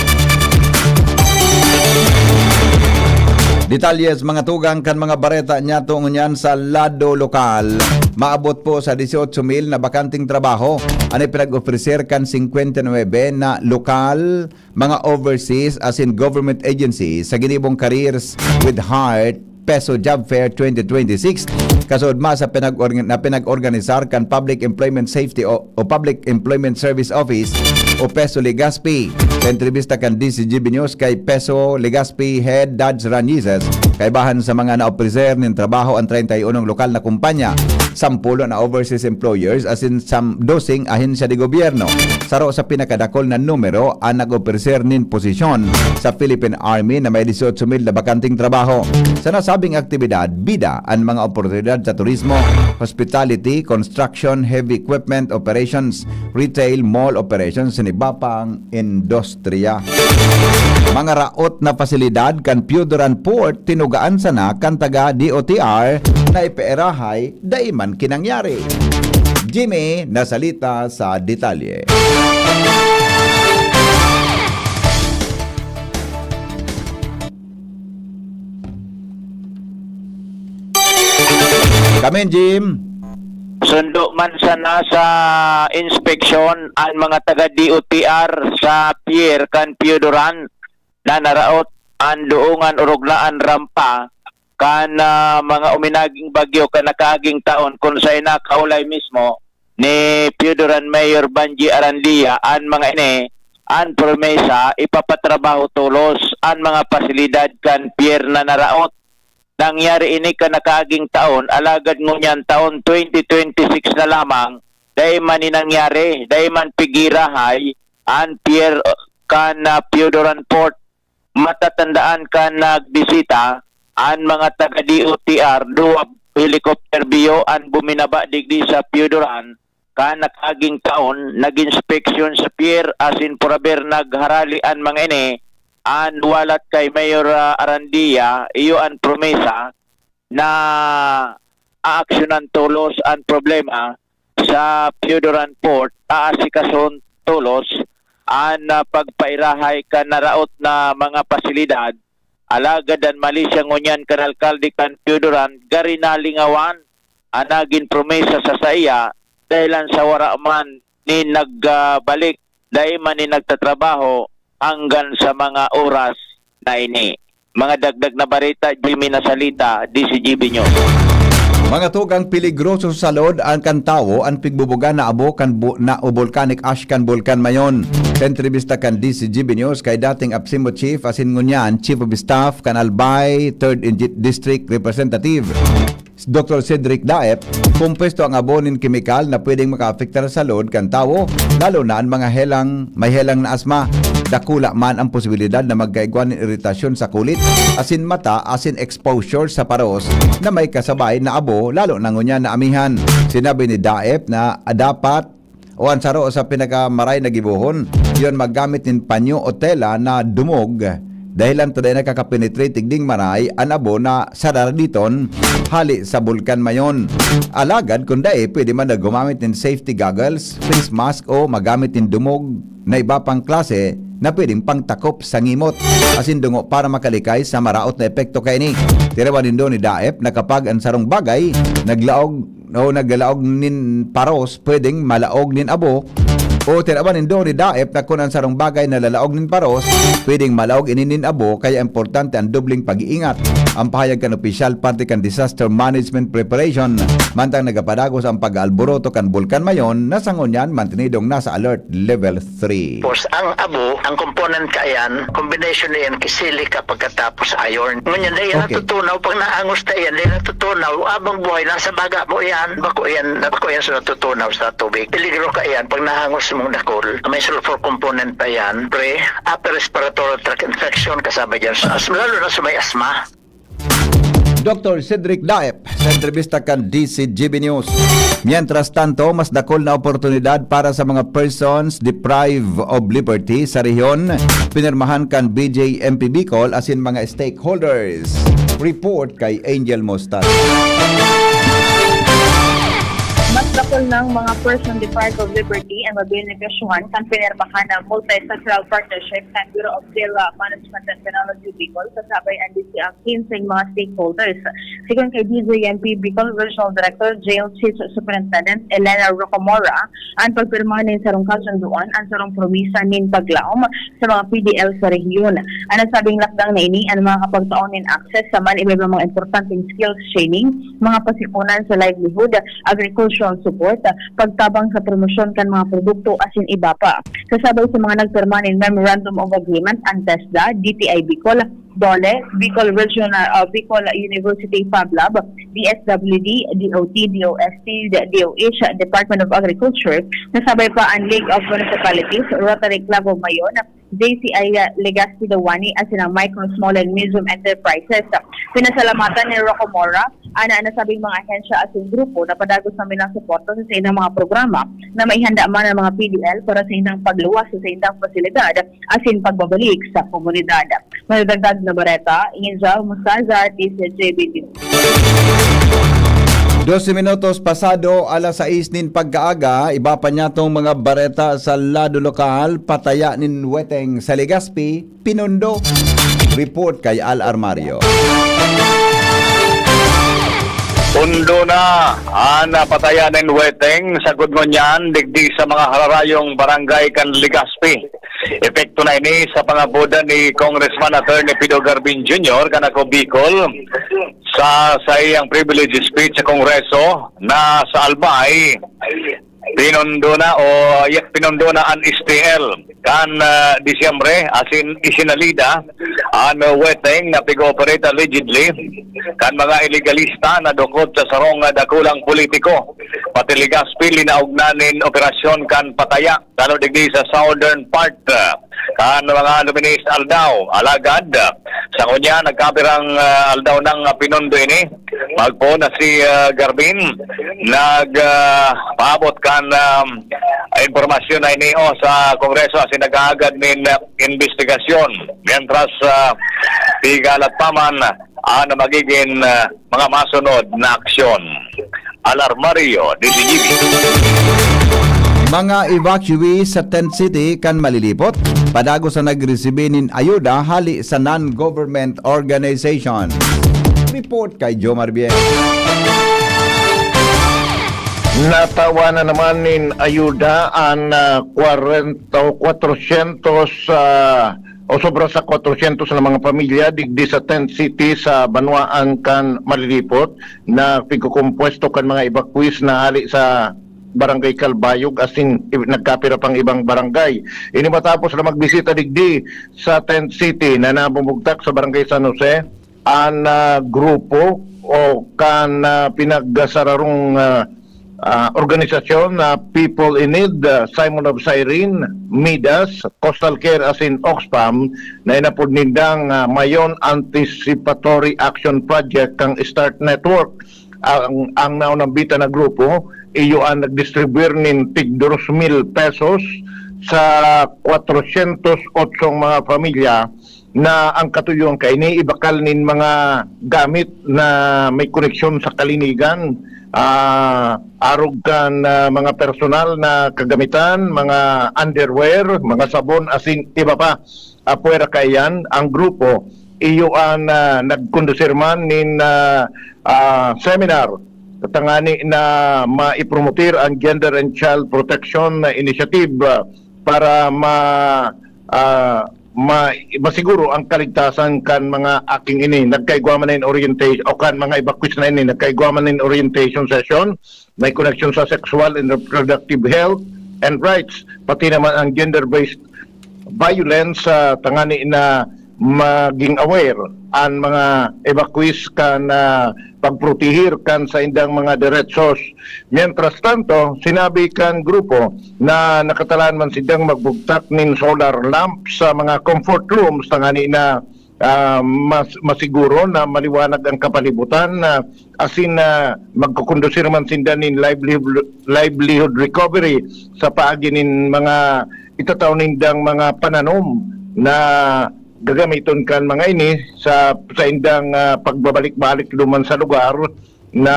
Detalye sa mga tugang kan mga bareta niyato ngunyan sa lado lokal. Maabot po sa dieciocho mil na bakanting trabaho an ipinag-ofrecer kan singkwenta y nuebe na lokal, mga overseas asin government agencies sa ginibong Careers with Heart Peso Job Fair twenty twenty-six, kasood ma sa pinag-organ-, na pinag-organisar kan Public Employment Safety o, o Public Employment Service Office o Peso Legazpi. Sa entrevista kan D C G B News kay Peso Legazpi Head Dads Ranizes, kaibahan sa mga naopreser nin trabaho ang treinta y unong lokal na kumpanya. sampulo na overseas employers asin sam-, doseng ahensya de gobyerno. Saro sa pinakadakul na numero an nag-opereser nin posisyon sa Philippine Army na may dieciocho mil na bakanteng trabaho. Sa nasabing aktibidad, bida an mga oportunidad sa turismo, hospitality, construction, heavy equipment operations, retail, mall operations, asin iba pang industriya. Mga raot na pasilidad kan Pioduran Port tinugaan sana kan taga D O T R na ipairahay dai man kinangyari. Jimmy Nasalita sa detalye. Kamin, Jim. Sundo man sana sa inspeksyon an mga taga D O T R sa pier kan Pioduran na naraot an doongan o ruglaan rampa kan, ah, mga uminaging bagyo kan nakaaging taon, kun saen nakaulay mismo ni Pioduran Mayor Banji Arandia an mga ini, an promesa ipapatrabaho tolos an mga pasilidad kan pier na naraot. Nangyari ini kan nakaaging taon, alagad ngunyan taon twenty twenty-six na lamang, dai man ni nangyari, dai man pigirahay an pier kan, ah, Pioduran Port. Matatandaan kan nagbisita an mga taga D O T R, duwa helicopter biyo an buminaba digdi sa Pioduran. Kan nakaaging taon, nag-inspeksyon sa pier asin puraber nagharali an mga ini. An walat kay Mayor, ah, Arandia, iyo an promesa na aaksyonan tolos an problema sa Pioduran Port, aasikasuhon tolos an, ah, pagpairahay kan naraot na mga pasilidad. Alagad an mali siya ngunyan kan alkalde kan Pioduran, gari nalingawan an nagin promesa sa saiya, dahelan sa wara man ni nagbalik, dai man ni nagtatrabaho hanggan sa mga oras na ini. Mga dagdag na bareta, Jimmy Nasalita, D C G B News. Mga tugang, peligroso sa salud an kan tawo an pigbubuga na abo kan bu-, na o volcanic ash kan Bulkan Mayon. Sa entrevista kan D C G B News kay dating APSEMO Chief asin ngunyan Chief of Staff kan Albay, Third Inji-, District Representative, Doctor Cedric Daep, kompuesto ang abo nin kemikal na pwedeng makaapektar sa salud kan tawo, lalo na an mga helang, may helang na asma. Dakula man ang posibilidad na magkaigwa nin iritasyon sa kulit, asin mata, asin exposure sa paros na may kasabay na abo, lalo na ngunyan na amihan. Sinabi ni Daep na dapat o an saro sa pinakamaray na gibohon, iyon maggamit nin panyo o tela na dumog, dahelan ta dai nakakapenetrate digding maray an abo na sararaditon hale sa Bulkan Mayon. Alagad kun dai, pwede man na gumamit nin safety goggles, face mask o magamit nin dumog na iba pang klase na pwedeng pangtakop sa ngimot asin dungo para makalikay sa maraot na epekto kaini. Tirawan nindo ni Daep na kapag an sarong bagay naglaog o naglalaog nin paros, pwedeng malaog nin abo. O tirawan nindo ni Daep na kun an sarong bagay nalalaog nin paros, pwedeng malaog ini nin abo, kaya importante an dobleng pag-iingat. Ang pahayag kan opisyal parte kan Disaster Management Preparation, mantang nagapadagos ang pag-aalboroto kan Bulkan Mayon na sa ngunyan mantenidong nasa alert level three. Tapos ang abo, ang component kaiyan, combination niyan ki silica pagkatapos iron. Ngunyan, dai Okay. natutunaw, pag naangos ta iyan, dai natutunaw. Habang buhay, nasa baga mo iyan, bako iyan, bako iyan sa natutunaw sa tubig. Peligro kaiyan, pag naangos mong dakul, may sulfur component pa iyan, pre, upper respiratory tract infection, kasabay dyan sa asma, lalo na sa may asma. Doctor Cedric Daep sa entrevista kan D C G B News. Mientras tanto, mas dakul na oportunidad para sa mga persons deprived of liberty sa rehiyon, pinirmahan kan B J M P Bicol asin mga stakeholders. Report kay Angel Mostan. Mas dakul nang mga person deprived of liberty ang mabenepisyohan kan pinirmahan na multi-sectoral partnership kan Bureau of Jail, uh, Management and Penology Bicol kasabay ang D C F kinseng mga stakeholders. Sigon kay D Z M P Bicol Regional Director Jail Chief Superintendent Elena Rocamora, ang pagpirma nin sarong kasundoan, ang sarong promisa nin paglaom sa mga P D L sa rehiyon. Ang nasabing lakdang na ini ang makakapagtao nin access sa man iba-ibang mga importanteng skills training, mga pasipunan sa livelihood, agricultural support, pagtabang sa promosyon kan mga produkto asin iba pa. Kasabay sa mga nagpirma nin Memorandum of Agreement ang TESDA, D T I Bicol, DOLE, Bicol Regional, uh, Bicol University Fab Lab, D S W D, D O T, D O S T, D O H, Department of Agriculture, kasabay pa ang League of Municipalities, Rotary Club of Mayon, J C I Legazpi Dawani, asin ang Micro, Small and Medium Enterprises. Pinasalamatan ni Rocco Mora ang nasabing mga ahensya asin grupo na padagos na minasuporta sa saindang mga programa na maihanda man ang mga P D L para sa indang pagluwas sa saindang pasilidad asin pagbabalik sa komunidad. Madadagdag na bareta, Angel Mustazar, D Z J B News. Dose minutos pasado alas sais nin pagkaaga, iba pa niya tong mga bareta sa lado lokal, pataya nin weteng sa Legazpi, pinundo. Report kay Al Armario. Pundo na ang pataya nin weteng sa gudngon niyan digdi sa mga hararayong barangay kan Legazpi. Epekto na ini sa pangaboda ni Congressman Attorney Pido Garbin Junior kan Ako Bicol sa saiyang privilege speech sa Kongreso na sa Albay. Pinundo na o, ya-, pinundo na an S T L kan, ah, Disyembre, asin isinalida an weteng na pig-ooperate allegedly kan mga ilegalista na dukot sa sarong dakulang politiko. Pati Legazpi linaog na nin operasyon kan pataya, lalo digdi sa southern part, ah, kan mga Lumines Aldao. Alagad, ah, sa ngunyan, nagkapirang, ah, aldaw nang, ah, pinundo ini. Magpoon na si, ah, Garbin, nag, ah, paabot kan, ah, impormasyon na ini, o, sa Kongreso asin nag-aagad nin, ah, investigasyon. Mientras, ah, pigalat pa man ang magiging, ah, mga masunod na aksyon. Al Armario, D Z G B. Mga evacuees sa Tent City kan Malilipot, padagos na nagresibi nin ayuda hali sa non-government organization. Report kay Jomar Bien. Natawa na naman nin ayuda an, ah, kwarenta o kwatrosyentos, ah, o sobra sa kwatrosyentos na mga pamilya digdi sa Tent City sa banwaan kan Malilipot na pigkukompuesto kan mga evacuees na hali sa Barangay Calbayog asin i-, nagkapira pang ibang barangay. Ini matapos na magbisita digdi sa Tent City na namumugtak sa Barangay San Jose, an, ah, grupo o kan, ah, pinagsararong, ah, ah, organisasyon na People in Need, ah, Simon of Cyrene, Midas, Coastal Care asin Oxfam na inapod nindang, ah, Mayon Anticipatory Action Project kan START Network. Ang, ang naunambitan na grupo, iyo an nagdistribuir nin tig dos mil pesos sa kwatrosyentos otsong mga pamilya na ang katuyoan kaini ibakal nin mga gamit na may koneksyon sa kalinigan, ah, arog kan, ah, mga personal na kagamitan, mga underwear, mga sabon, asin iba pa. Apwera kaiyan, ang grupo, iyo an, ah, nagkondusir man nin, ah, ah, seminar tangani na maipromotir ang Gender and Child Protection Initiative, ah, para ma-, ah, ma-, masiguro ang kaligtasan kan mga aking ini. Nagkaigwa man nin orientation, o kan mga evacuees na ini, nagkaigwa man nin orientation session, may koneksyon sa sexual and reproductive health and rights, pati naman ang gender-based violence, ah, tangani na maging aware an mga evacuees kan, ah, pagprotehir kan saindang mga deretsos. Mientras tanto, sinabi kan grupo na nakatalaan man sindang magbugtak nin solar lamp sa mga comfort rooms tangani na, ah, mas, masiguro na maliwanag ang kapalibutan, na asin na magkukondusir man sinda nin livelihood, livelihood recovery sa paagi nin mga itatao nindang mga pananom na gagamiton kan mga ini sa saindang, ah, pagbabalik-balik duman sa lugar na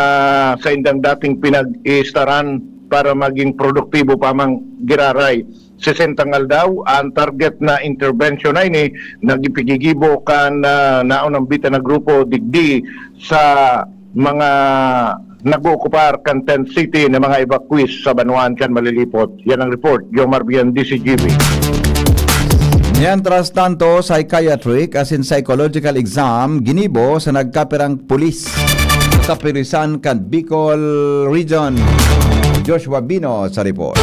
saindang dating pinag-iistaran para maging produktibo pa mang giraray. Sesentang aldaw ang target na intervention na ini na gipigigibo kan, ah, naunambitan na grupo digdi sa mga nag-ookupar kan Tent City na mga evacuees sa banwaan kan Malilipot. Yan ang report, Jomar Bian, D C G B. Mientras tanto, psychiatric asin psychological exam ginibo sa nagkapirang pulis sa kapirisan kan Bicol Region. Joshua Bino sa report.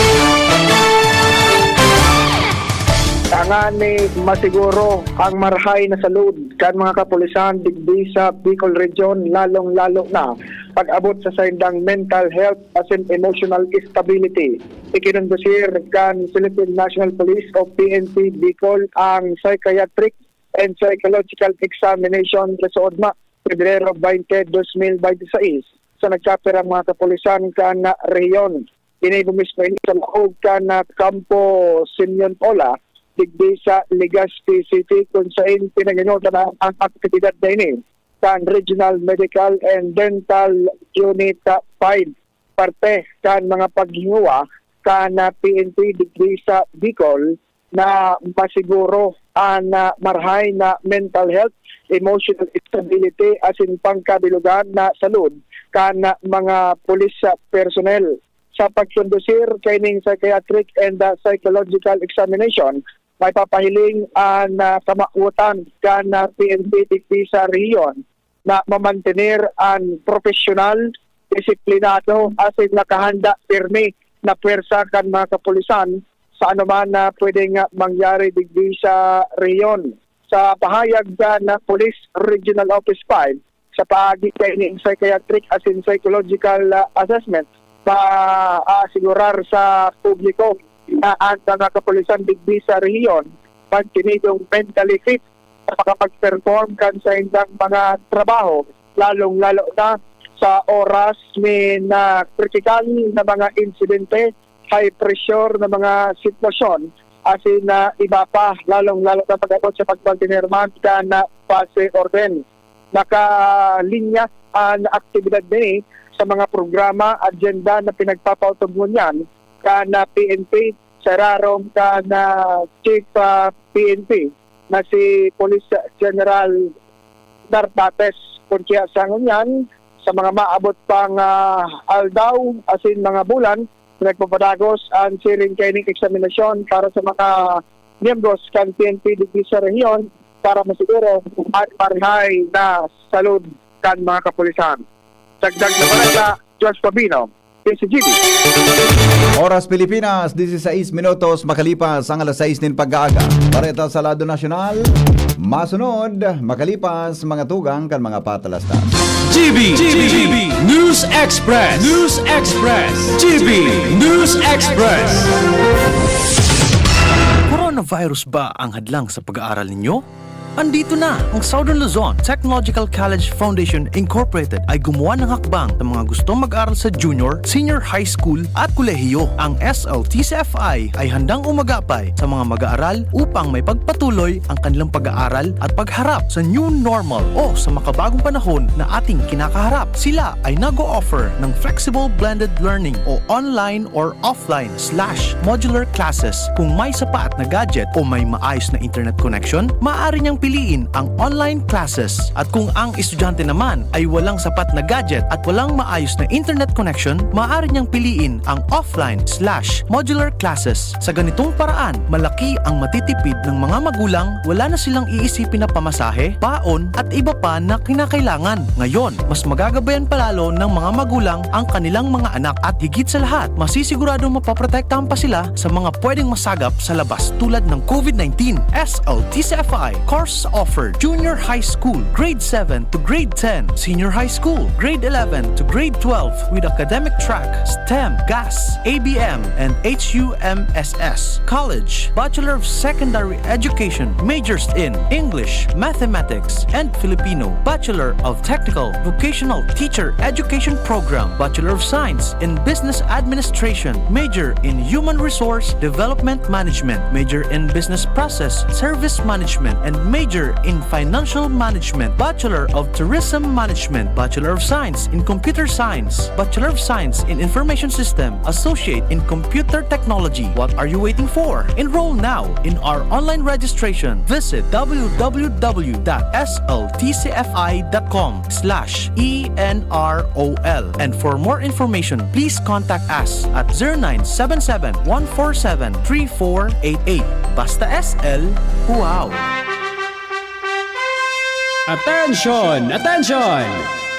Ang ngani masiguro ang marahay na salud kan mga kapulisan digdi sa Bicol Region, lalong-lalo na pag-abot sa saindang mental health asin emotional stability. Ikinondusir kan Philippine National Police o P N P Bicol ang psychiatric and psychological examination sa Suodma, Pebrero twenty, dos mil binte seis, sa nagkapirang mga kapulisan kan rehiyon. Ginibo mismo ini sa laog kan, ah, Kampo Simeon Pola, digdi sa Legazpi City, kun saen pinaginotan na ang aktibidad na ini kan Regional Medical and Dental Unit, ah, five, parte kan mga paghinguha kan, ah, P N P digdi sa Bicol na masiguro an, ah, marahay na mental health, emotional stability asin pangkabilugan na salud kan, ah, mga pulis, ah, personnel. Sa pagkondusir kaining psychiatric and, ah, psychological examination, may papahiling an, ah, kamawotan kan, ah, P N P digdi sa rehiyon na mamantener an propesyonal, disiplinado asin nakahanda pirmi na pwersa kan mga kapulisan sa anoman na pwedeng mangyari digdi sa rehiyon. Sa pahayag kan Police Regional Office five, sa paagi kaining psychiatric asin psychological, ah, assessment, maaasigurar sa publiko na an mga kapulisan digdi sa rehiyon mantinidong mentally fit sa makapag-perform kan saindang mga trabaho, lalong-lalo na sa oras nin, ah, kritikal na mga insidente, high pressure na mga sitwasyon, asin na iba pa, lalong-lalo na pag-abot sa pagpagdenerman kan, ah, fase orden. Nakalinya an aktibidad ini sa mga programa, agenda na pinagpapautog ngunyan kan, ah, P N P sa irarom kan, ah, Chief, ah, P N P na si Police General Nartates. Kun kaya sa ngunyan, sa mga maabot pang, ah, aldaw asin mga bulan, nagpapadagos an siring kaining eksaminasyon para sa mga miyembros kan P N P digdi sa rehiyon para masiguro an marahay na salud kan mga kapulisan. Dagdag na bareta, Josh Pabino, D C G B. Oras Pilipinas, dise-sais minutos makalipas ang alas sais nin pag-aaga. Bareta sa lado nasyonal, masunod makalipas mga tugang kan mga patalastas. G B, G B, News Express, News Express, G B News Express. Coronavirus ba ang hadlang sa pag-aaral ninyo? Andito na ang Southern Luzon Technological College Foundation Incorporated ay gumawa ng hakbang sa mga gustong mag-aral sa junior, senior high school at kolehiyo. Ang S L T C F I ay handang umagapay sa mga mag-aaral upang may pagpatuloy ang kanilang pag-aaral at pagharap sa new normal o sa makabagong panahon na ating kinakaharap. Sila ay nag-o-offer ng flexible blended learning o online or offline slash modular classes. Kung may sapat na gadget o may maayos na internet connection, maaari niyang piliin ang online classes. At kung ang estudyante naman ay walang sapat na gadget at walang maayos na internet connection, maaari niyang piliin ang offline slash modular classes. Sa ganitong paraan, malaki ang matitipid ng mga magulang, wala na silang iisipin na pamasahe, baon, at iba pa na kinakailangan. Ngayon, mas magagabayan pa lalo ng mga magulang ang kanilang mga anak at higit sa lahat, masisiguradong mapoprotektahan pa sila sa mga pwedeng masagap sa labas tulad ng COVID nineteen. S L T C F I course offered: Junior High School, Grade seven to Grade ten, Senior High School, Grade eleven to Grade twelve with academic track, STEM, GAS, A B M, and H U M S S. College, Bachelor of Secondary Education, majors in English, Mathematics, and Filipino. Bachelor of Technical Vocational Teacher Education Program, Bachelor of Science in Business Administration, major in Human Resource Development Management, major in Business Process Service Management, and major in Financial Management, Bachelor of Tourism Management, Bachelor of Science in Computer Science, Bachelor of Science in Information System, Associate in Computer Technology. What are you waiting for? Enroll now in our online registration. Visit w w w dot s l t c f i dot com slash e n r o l. And for more information, please contact us at zero nine seven seven, one four seven, three four eight eight. Basta S L, wow! Attention! Attention!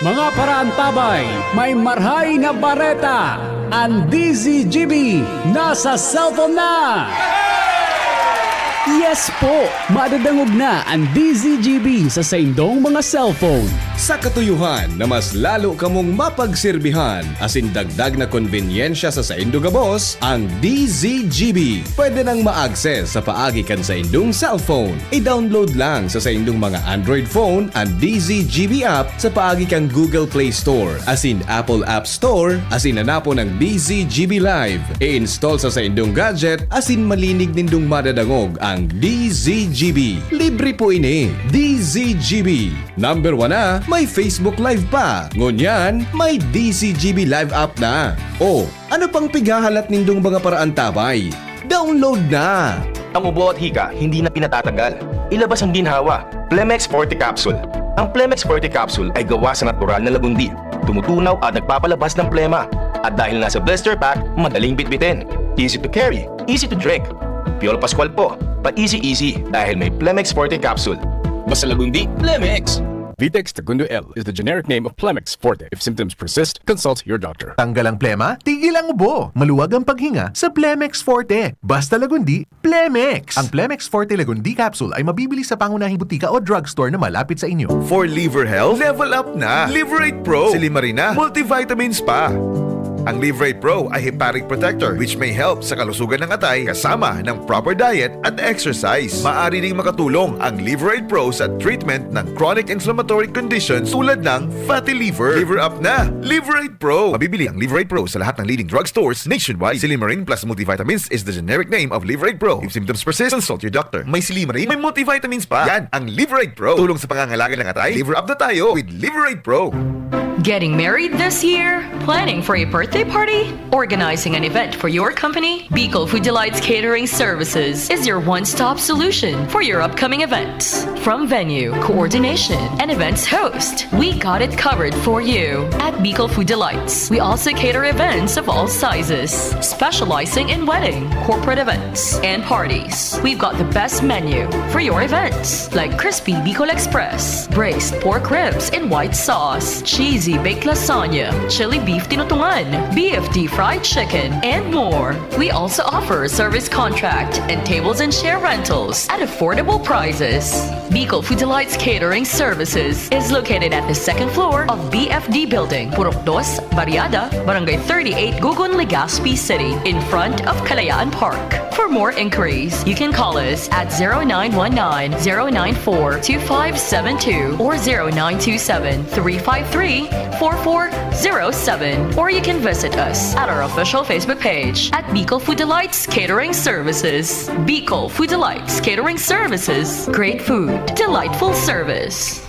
Mga paraantabay, may marhay na bareta! Ang D Z G B nasa cellphone na! Yes po! Madadangog na an D Z G B sa saindong mga cellphone. Sa katuyohan na mas lalo kamong mapagserbihan asin dagdag na konbenyensya sa saindo gabos, ang D Z G B pwede nang ma-access sa paagi kan saindong cellphone. I-download lang sa saindong mga Android phone an D Z G B app sa paagi kan Google Play Store asin Apple App Store asin hanapon ang D Z G B Live. I-install sa saindong gadget asin malinig nindong madadangog ang D Z G B. Libre po ini. D Z G B. Number one na, may Facebook Live pa. Ngunyan, may D Z G B Live app na. O, ano pang pighahalat nindong mga paraantabay? Download na! Ang ubo at hika hindi na pinatatagal. Ilabas ang ginhawa. Plemex Forte Capsule. Ang Plemex Forte Capsule ay gawa sa natural na lagundi. Tumutunaw at nagpapalabas ng plema. At dahil nasa blister pack, madaling bitbitin. Easy to carry, easy to drink. Piolo Pascual po, pa-easy-easy dahil may Plemex Forte Capsule. Basta lagundi, Plemex! Vitex Segundo L is the generic name of Plemex Forte. If symptoms persist, consult your doctor. Tanggal ang plema, tigil ang ubo. Maluwag ang paghinga sa Plemex Forte. Basta lagundi, Plemex! Ang Plemex Forte Lagundi Capsule ay mabibili sa pangunahing butika o drugstore na malapit sa inyo. For liver health, level up na! Liverate Pro, Silimarina, multivitamins pa! Ang Liverate Pro ay hepatic protector which may help sa kalusugan ng atay kasama ng proper diet at exercise. Maaari ding makatulong ang Liverate Pro sa treatment ng chronic inflammatory conditions tulad ng fatty liver. Liver up na! Liverate Pro! Mabibili ang Liverate Pro sa lahat ng leading drugstores nationwide. Silimarin plus multivitamins is the generic name of Liverate Pro. If symptoms persist, consult your doctor. May Silimarin, may multivitamins pa. Yan ang Liverate Pro. Tulong sa pangangalaga ng atay. Liver up na tayo with Liverate Pro. Getting married this year? Planning for a birthday party? Organizing an event for your company? Bicol Food Delights Catering Services is your one-stop solution for your upcoming events. From venue, coordination, and events host, we got it covered for you. At Bicol Food Delights, we also cater events of all sizes, specializing in wedding, corporate events, and parties. We've got the best menu for your events, like crispy Bicol Express, braised pork ribs in white sauce, cheesy baked lasagna, chili beef tinutungan, B F D fried chicken, and more. We also offer service contract and tables and chair rentals at affordable prices. Bicol Food Delights Catering Services is located at the second floor of B F D Building, Purok Dos, Barriada, Barangay thirty-eight, Gugon, Legazpi City, in front of Kalayaan Park. For more inquiries, you can call us at zero nine one nine, zero nine four, two five seven two or zero nine two seven, three five three, four four zero seven, or you can visit us at our official Facebook page at Bicol Food Delights Catering Services. Bicol Food Delights Catering Services. Great food, delightful service.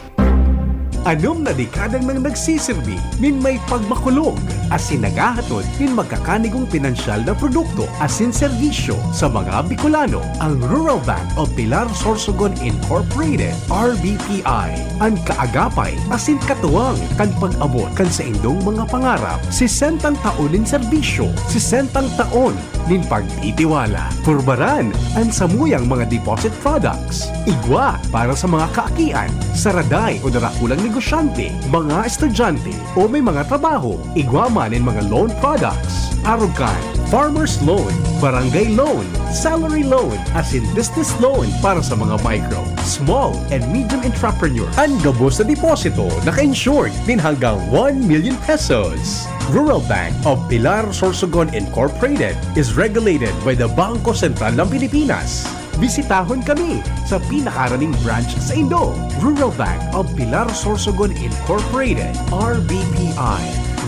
Anom na dekada nang nagsisirbi nin may pagmakulog asin naghahatod nin magkakanigong pinansyal na produkto asin serbisyo sa mga Bicolano. Ang Rural Bank of Pilar Sorsogon Incorporated, R B P I, an kaagapay asin katuwang kan pag-abot kan saindong mga pangarap. Sesentang taon nin serbisyo, sesentang taon nin pagtitiwala. Purbaran an samuyang mga deposit products. Igwa para sa mga kaakian, saraday o darakulang negosyante, mga estudyante o may mga trabaho. Igwa man nin mga loan products. Arog kan farmer's loan, barangay loan, salary loan, asin business loan para sa mga micro, small, and medium entrepreneur. An gabos na deposito naka-insured nin hanggang one million pesos. Rural Bank of Pilar Sorsogon Incorporated is regulated by the Bangko Sentral ng Pilipinas. Bisitahon kami sa pinakaraning branch saindo. Rural Bank of Pilar Sorsogon Incorporated, R B P I.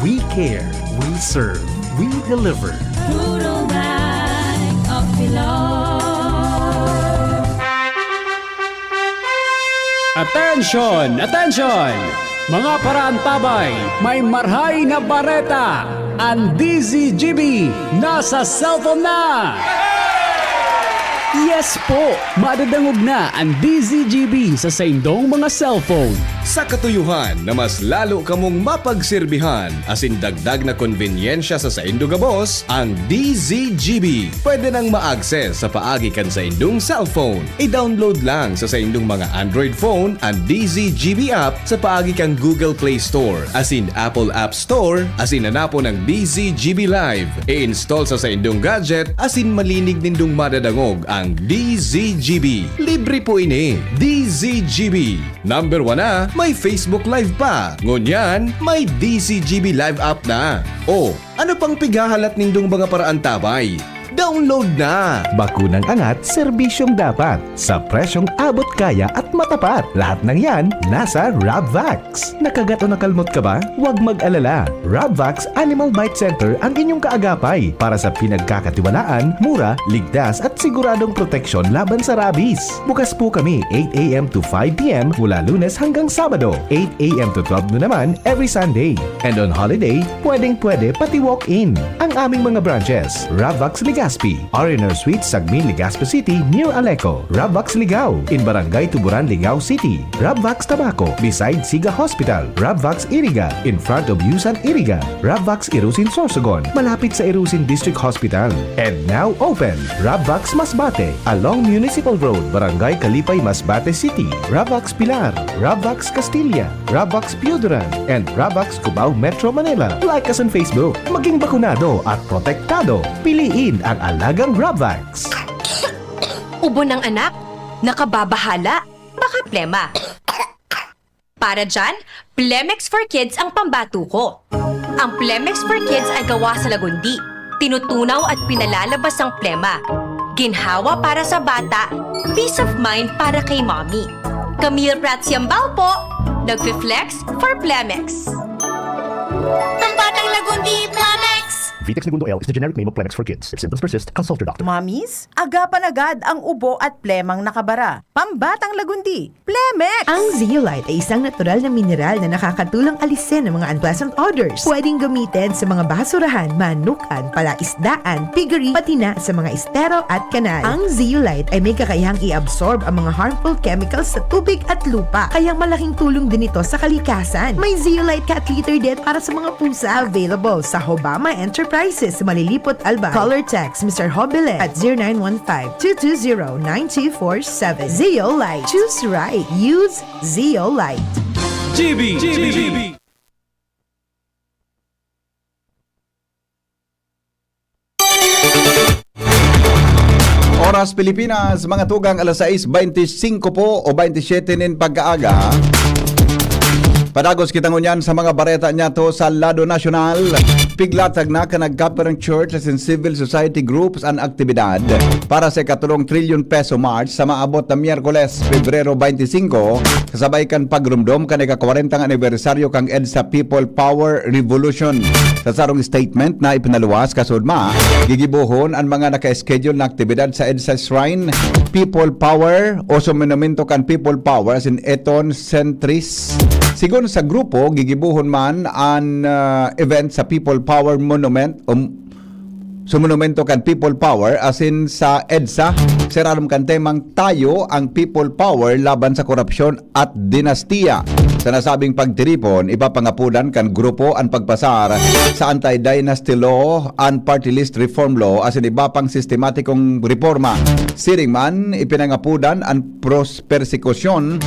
We care, we serve, we deliver. Rural Bank of Pilar. Attention! Attention! Mga paraantabay, may marhay na bareta! An D Z G B nasa cellphone na! Yes po! Madadangog na an D Z G B sa saindong mga cellphone. Sa katuyohan na mas lalo kamong mapagserbihan asin dagdag na konbenyensya sa saindo gabos, ang D Z G B pwede nang ma-access sa paagi kan saindong cellphone. I-download lang sa saindong mga Android phone an D Z G B app sa paagi kan Google Play Store asin Apple App Store asin hanapon ang D Z G B Live. I-install sa saindong gadget asin malinig nindong madadangog ang Ang D Z G B. Libre po ini. D Z G B. Number one na, may Facebook Live pa. Ngunyan, may D Z G B Live app na. O, ano pang pighahalat nindong mga paraantabay? Download na! Bakunang angat, serbisyong dapat, sa presyong abot kaya at matapat. Lahat ng yan, nasa Rabvax. Nakagat o nakalmot ka ba? Huwag mag-alala. Rabvax Animal Bite Center ang inyong kaagapay para sa pinagkakatiwalaan, mura, ligtas at siguradong proteksyon laban sa rabies. Bukas po kami eight a m to five p m mula Lunes hanggang Sabado, eight a m to twelve noon naman every Sunday. And on holiday, pwedeng-pwede pati walk-in. Ang aming mga branches, Rabvax Legazpi, R and R Suites, Sagmin, Legazpi City, near Aleco, Rabvax Ligao, in Barangay Tuburan, Ligao City, Rabvax Tabaco, beside Siga Hospital, Rabvax Iriga, in front of Yusan Iriga, Rabvax Irusin Sorsogon, malapit sa Irusin District Hospital. And now open, Rabvax Masbate, along Municipal Road, Barangay Kalipay, Masbate City, Rabvax Pilar, Rabvax Castilla, Rabvax Pioduran, and Rabvax Cubao, Metro Manila. Like us on Facebook. Maging bakunado at protektado. Piliin ang alagang Rabvax. Ubo ng anak? Nakababahala? Baka plema. Para dyan, Plemex for Kids ang pambato ko. Ang Plemex for Kids ay gawa sa lagundi. Tinutunaw at pinalalabas ang plema. Ginhawa para sa bata, peace of mind para kay mommy. Camille Prats Yambao po, nagfi-flex for Plemex. Pambatang Lagundi, Plemex! Vitex Negundo L is the generic name of Plemex for kids. If symptoms persist, consult your doctor. Mommies, agapan agad ang ubo at plemang nakabara. Pambatang Lagundi, Plemex! Ang zeolite ay isang natural na mineral na nakakatulong alisin ang mga unpleasant odors. Pwedeng gamitin sa mga basurahan, manukan, palaisdaan, piggery, pati na sa mga estero at kanal. Ang zeolite ay may kakayahang i-absorb ang mga harmful chemicals sa tubig at lupa, kaya malaking tulong din ito sa kalikasan. May zeolite cat litter din para sa mga pusa. Available sa Hobama Enterprises, Malilipot, Albay. Call or text Mister Hobilet at zero nine one five, two two zero, nine two four seven. Zeolite. Choose right. Use Zeolite. G B, G B. Oras Pilipinas, mga tugang, alas sais bente singko po o bente siyete nin pagkaaga. Padagos kita ngunyan sa mga bareta niyato sa lado nasyonal. Piglatag na kan nagkapirang church asin civil society groups an aktibidad para sa ikatulong trilyon peso march sa maabot na Miyerkules, Pebrero bente singko, kasabay kan pagromdom kan ikakwarentang anibersaryo kan EDSA People Power Revolution. Sa sarong statement na ipinaluwas, kasudma, gigibohon an mga naka-schedule na aktibidad sa EDSA Shrine, People Power, o sa monumento kan People Power asin Eton Centris. Sigon sa grupo, gigibohon man an ah, event sa People Power Monument o sa monumento kan People Power asin sa EDSA, serarom kan temang Tayo ang People Power laban sa Korupsyon at Dinastiya. Sa nasabing pagtiripon, ipapangapodan kan grupo an pagpasar sa Anti-Dynasty Law, an Party List Reform Law asin iba pang sistematikong reporma. Siring man, ipinangapodan an pros- persekusyon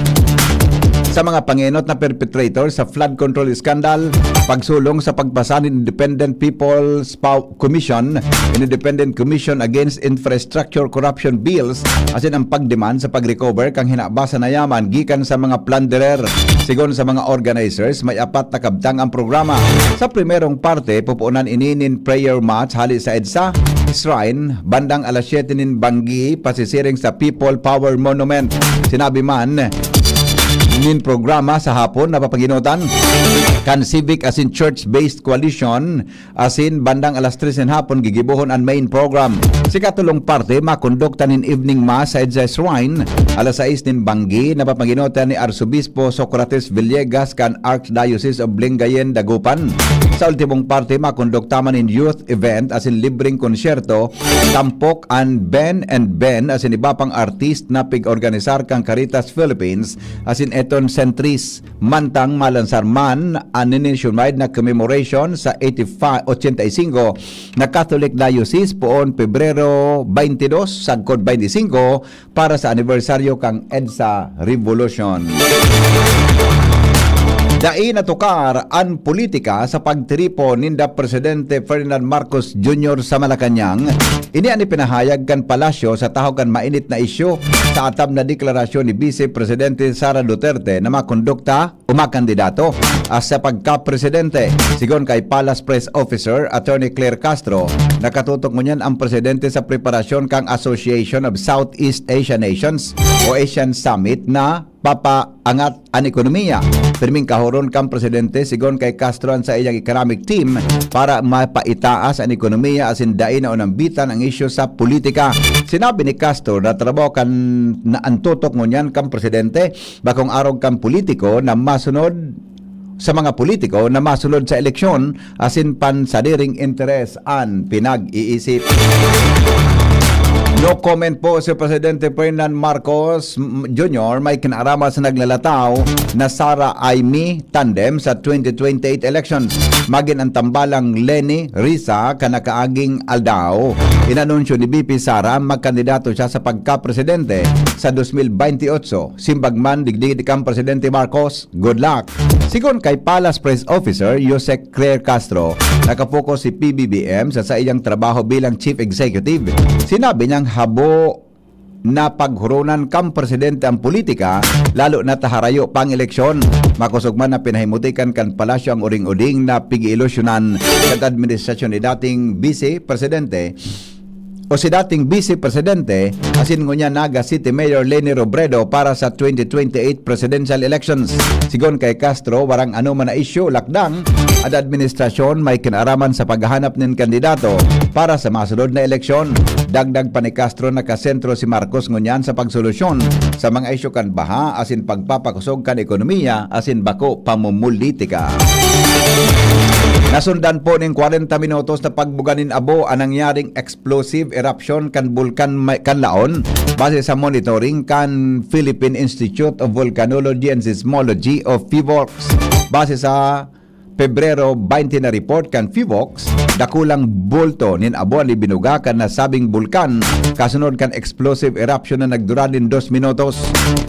sa mga pangenot na perpetrator sa flood control scandal, pagsulong sa pagpasa nin Independent People's Pow- Commission, Independent Commission Against Infrastructure Corruption Bills, asin ang pagdemand sa pag-recover kan hinabasan na yaman gikan sa mga plunderer. Sigon sa mga organizers, may apat na kabtang ang programa. Sa primerong parte, pupunan ini nin prayer mats hali sa EDSA Shrine, bandang alas siyete nin banggi, pasisiring sa People Power Monument. Sinabi man nin programa sa hapon na papaginutan kan civic asin church-based coalition asin bandang alas tres nin hapon gigibohon an main program. Sa ikatulong parte, makondukta nin evening mass sa EDSA Shrine, alas sais nin banggi, na papaginutan ni Arsobispo Socrates Villegas kan Archdiocese of Lingayen, Dagupan. Sa ultimong parte, makondukta man nin youth event asin libreng konsyerto, tampok an Ben and Ben asin iba pang artist na pig-organisar kan Caritas Philippines asin Eton Centris. Mantang malansar man an nationwide na commemoration sa eighty-five, ochenta y cinco na Catholic Diocese poon Pebrero twenty-two sagkod twenty-five para sa anibersaryo kan EDSA Revolution. Dai natukar an politika sa pagtiripon ninda Presidente Ferdinand Marcos Junior sa Malacañang. Ini an ipinahayag kan Palasyo sa tahaw kan mainit na isyu sa atab na deklarasyon ni Vice Presidente Sara Duterte na makondukta o makandidato, ah, sa pagkapresidente. Sigon kay Palace Press Officer Attorney Claire Castro, nakatutok ngunyan ang presidente sa preparasyon kang Association of Southeast Asian Nations o ASEAN Summit na papaangat an ekonomiya. Pirming kahoron kan presidente, sigon kay Castro, an saiyang economic team para mapaitaas an ekonomiya asin dai na unambitan ang isyu sa politika. Sinabi ni Castro na trabaho kan na an tutok ngunyan kan presidente, bakong arog kan politiko na masunod sa mga politiko na masunod sa eleksyon asin pansadiring interes an pinag-iisip. No comment po si Presidente Ferdinand Marcos Junior may kinaaraman sa naglalataw na Sara Imee tandem sa twenty twenty-eight elections. Magin ang tambalang Leni Risa kan nakaaging aldaw, inanunsyo ni V P Sara magkandidato siya sa pagkapresidente sa dos mil baynte otso. Simbag man digdi kan Presidente Marcos, good luck. Sigon kay Palace Press Officer Jose Claire Castro, nakapokus si P B B M sa saiyang trabaho bilang Chief Executive. Sinabi niyang habo na paghuronan kan presidente ang politika, lalo na ta harayo pa ang eleksyon. Makosog man na pinahimutikan kan palasyo ang uring-uding na pig-iilusyonan kan administrasyon ni dating Vice Presidente o si dating Vice Presidente, asin ngunyan Naga City Mayor Leni Robredo para sa twenty twenty-eight presidential elections. Sigon kay Castro, warang anoman na isyu, lakdang, an administrasyon may kinaaraman sa paghahanap nin kandidato para sa masunod na eleksyon. Dagdag pa ni Castro, nakasentro si Marcos ngunyan sa pagsolusyon sa mga isyu kan baha asin pagpapakosog kan ekonomiya asin bako pamumulitika. Nasundan po nin kwarenta minutos na pagbuga nin abo an nangyaring explosive eruption kan bulkan may, kan Laon, base sa monitoring kan Philippine Institute of Volcanology and Seismology o PHIVOLCS. Base sa Pebrero twenty na report kan PHIVOLCS, dakulang bulto nin abo an ibinuga kan nasabing bulkan, kasunod kan explosive eruption na nagduran nin dos minutos.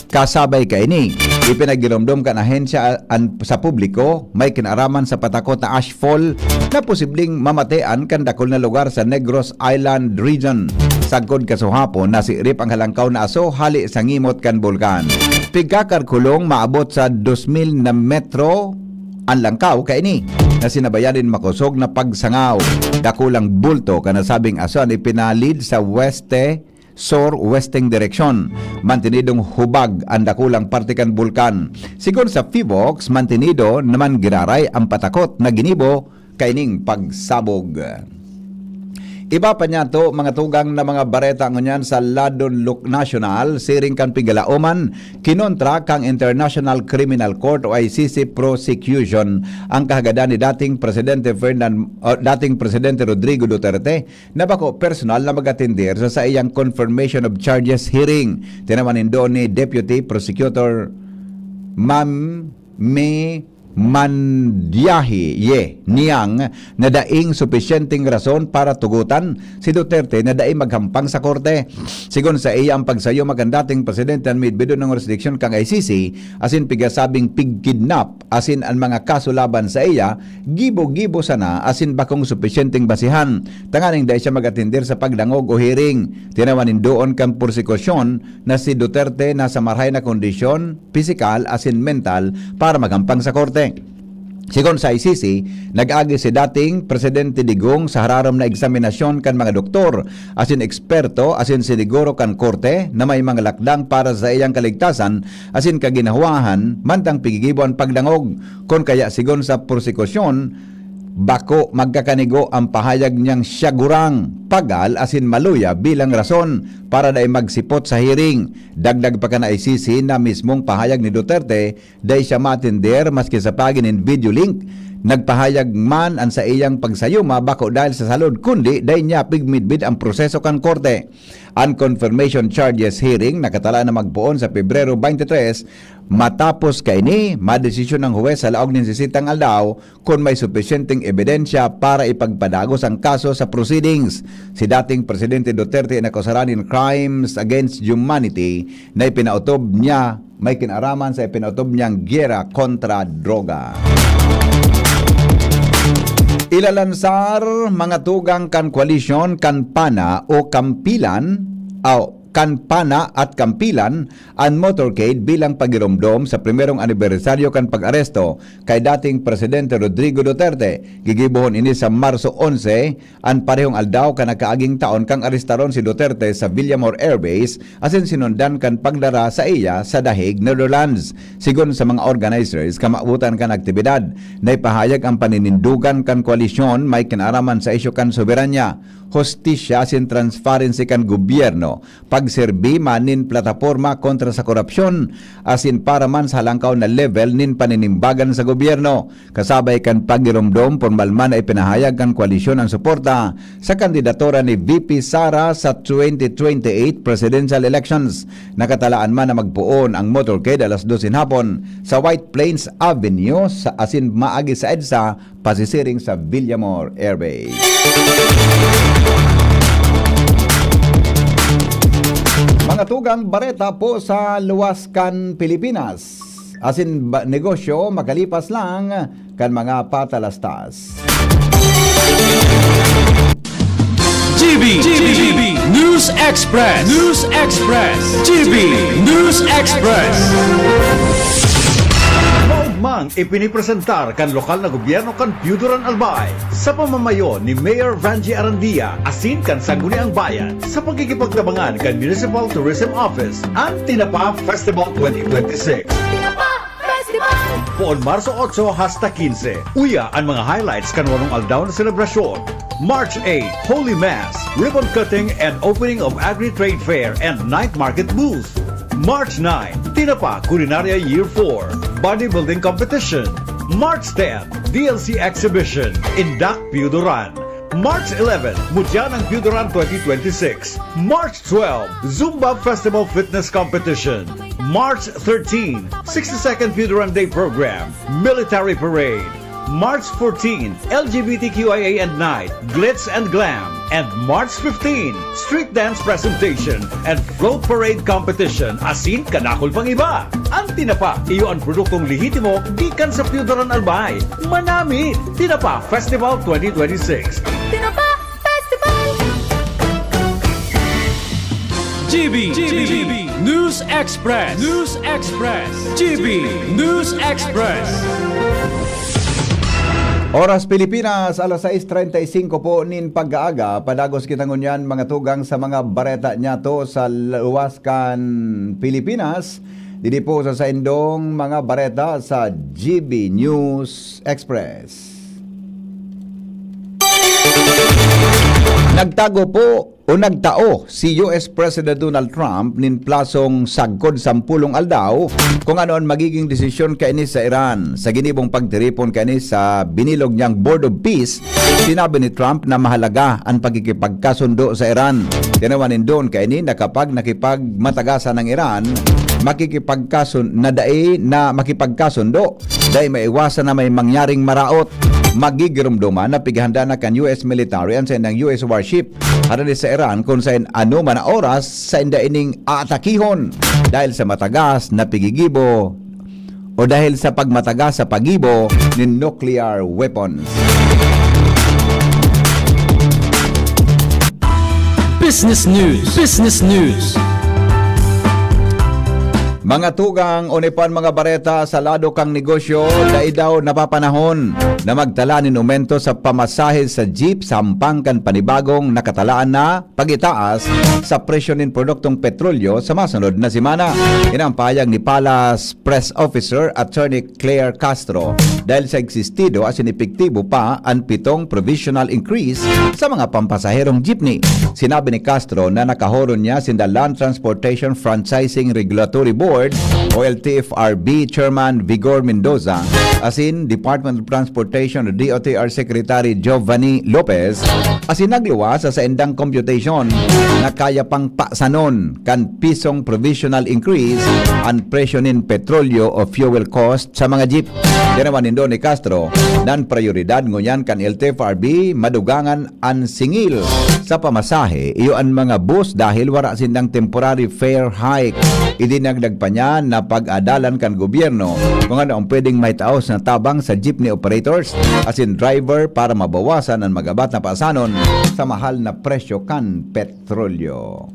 Kasabay kaini, ipinagiromdom kan ahensya an, sa publiko may kinaaraman sa patakot na ashfall na posibleng mamatean kan dakul na lugar sa Negros Island Region. Sagkod kasuhapon, nasiirip ang halangkaw na aso hali sa ngimot kan bulkan. Pigkakalkulong maabot sa dos mil na metro an langkaw kaini na sinabayan nin makosog na pagsangaw. Dakulang bulto kan nasabing aso an ipinalid sa weste sur-westeng direksyon. Mantenidong hubag an dakulang parte kan bulkan. Sigon sa PHIVOLCS, mantenido naman giraray an patakot na ginibo kaining pagsabog. Iba pa niyato, mga tugang, na mga bareta ngunyan sa Ladon Luk-, National, siring kan pigalaoman, kinontra kan International Criminal Court o I C C prosecution ang kahagadan ni dating Presidente Ferdinand, o dating Presidente Rodrigo Duterte na bako personal na mag-atender sa saiyang confirmation of charges hearing. Tinawan nindo ni Deputy Prosecutor Ma'am May Mandiahi Ye Niang na daing supisyenteng rason para tugotan si Duterte na dai maghampang sa korte. Sigon sa iya, ang pagsayuma kan dating presidente an midbidon ng jurisdiction kan I C C asin pigasabing pigkidnap asin an mga kaso laban sa iya, gibo-gibo sana asin bakong supisyenteng basihan tanganing dai siya mag-atender sa pagdangog o hearing. Tinawan nin doon kan prosekusyon na si Duterte nasa marahay na kondisyon pisikal asin mental para maghampang sa korte. Sigon sa I C C, nag-agi si dating Presidente Digong sa hararom na eksaminasyon kan mga doktor asin eksperto asin siniguro kan korte na may mga lakdang para sa iyang kaligtasan asin kaginhawahan mantang pigigibo an pagdangog. Kun kaya, sigon sa prosekusyon, bako magkakanigo ang pahayag niyang siya gurang, pagal asin maluya bilang rason para dai magsipot sa hearing. Dagdag pa kan I C C na mismong pahayag ni Duterte, dai siya maatender maski sa paagi nin video link. Nagpahayag man an saiyang pagsayuma bako dahil sa salud, kundi dai niya pigmidbid ang proseso kan korte. An confirmation charges hearing nakatala na magpoon sa Pebrero twenty-three. Matapos kaini, madesisyon ang huwes sa laog nin sisitang aldaw kun may supisyenteng ebidensya para ipagpadagos ang kaso sa proceedings. Si dating Presidente Duterte inakusaran nin crimes against humanity na ipinaotob niya may kinaraman sa ipinautob niyang giyera kontra droga. Ilalansar mga tugang kan koalisyon kan pana o kampilan, aw, kan pana at kampilan an motorcade bilang pagiromdom sa primerong anibersaryo kan pag-aresto kay dating Presidente Rodrigo Duterte. Gigibohon ini sa Marso onse, an parehong aldaw kan nakaaging taon kan arestaron si Duterte sa Villamor Air Base asin sinundan kan pagdara saiya sa The Hague, Netherlands. Sigon sa mga organizers, kamawotan kan aktibidad na ipahayag ang paninindugan kan koalisyon may kinaraman sa isyu kan soberanya, hustisya asin transparency kan gobyerno, pagserbi man nin plataporma kontra sa korupsyon, asin para man sa halangkaw na level nin paninimbagan sa gobyerno. Kasabay kan pagiromdom, pormal man na ipinahayag kan koalisyon ang suporta sa kandidatura ni V P Sara sa twenty twenty-eight presidential elections. Nakatalaan man na magpoon ang motorcade alas dos hapon sa White Plains Avenue sa asin maagi sa EDSA, pasisiring sa Villamor Air Base. Mga tugang bareta po sa luwas kan Pilipinas. Asin ba, negosyo makalipas lang kan mga patalastas. G B, G B, News Express, News Express, G B, News Express. Maugmang ipinipresentar kan lokal na gobyerno kan Piyuduran Albay sa pamamayo ni Mayor Vangie Arandia asin kan Sangguniang Bayan sa pagkikipagtabangan kan Municipal Tourism Office an Tinapa Festival twenty twenty-six. Tinapa Festival! Poon Marso otso hasta kinse, uya an mga highlights kan walong aldaw na selebrasyon. March eight, Holy Mass, ribbon cutting and opening of Agri-Trade Fair and Night Market Booth. March nine, Tinapa Culinaria Year four, Bodybuilding Competition. March ten, D L C Exhibition, Indak Piyuduran. March eleven, Mudyan ang Piyuduran twenty twenty-six. March twelve, Zumba Festival Fitness Competition. March thirteen, sixty-second Piyuduran Day Program, Military Parade. March fourteen, L G B T Q I A and Night, Glitz and Glam. And March fifteen, Street Dance Presentation and Float Parade Competition, asin kadakul pang iba. Ang Tinapa, iyo ang produktong lehitimo gikan sa Piyuduran Albay. Manami! Tinapa Festival twenty twenty-six. Tinapa Festival! G B, G B, News Express, News Express, G B, News Express. Oras Pilipinas, alas sais treinta y cinco po nin pag-aaga. Padagos kita ngunyan, mga tugang, sa mga bareta niyato sa luwas kan Pilipinas. Didi po sa saindong mga bareta sa G B News Express. Nagtago po o nagtao si U S President Donald Trump nin plasong sagkod sampulong aldaw kung ano an magiging desisyon kaini sa Iran. Sa ginibong pagtiripon kaini sa binilog niyang Board of Peace, sinabi ni Trump na mahalaga an pakikipagkasundo sa Iran. Tinawan nindon kaini na kapag nakipagmatagasan ang Iran, makikipagkasun na dai na makipagkasundo, dai maiwasan na may mangyaring maraot. Magigiromdoman na pighanda na kan U S military an saindang U S warship harani sa Iran, kun sain anoman na oras sainda ining aatakihon dahil sa matagas na pigigibo o dahil sa pagmatagas sa pagibo nin nuclear weapons. Business News. Business News. Mga tugang, o ni pan mga bareta sa lado kan negosyo, dai daw napapanahon na magtala nin umento sa pamasahe sa jeep sa hampang kan panibagong nakatalaan na pag-itaas sa presyo nin produktong petrolyo sa masunod na semana. Ini ang pahayag ni Palace Press Officer Attorney Claire Castro dahil sa existido asin epektibo pa an pitong provisional increase sa mga pampasaherong jeepney. Sinabi ni Castro na nakahoron niya sinda Land Transportation Franchising Regulatory Board o L T F R B Chairman Vigor Mendoza asin Department of Transportation o D O T R Secretary Giovanni Lopez asin nagluwas sa saindang computation na kaya pang pasanon kan pisong provisional increase an presyo nin petrolyo o fuel cost sa mga jeep. Tinawan nindo ni Castro na an prioridad ngunyan kan L T F R B madugangan an singil sa pamasahe, iyo an mga bus dahil wara sindang temporary fare hike. Idinagdag pa niya na pag-adalan kan gobyerno kung ano ang pwedeng maitaos na tabang sa jeepney operators asin driver para mabawasan an magabat na paasanon sa mahal na presyo kan petrolyo.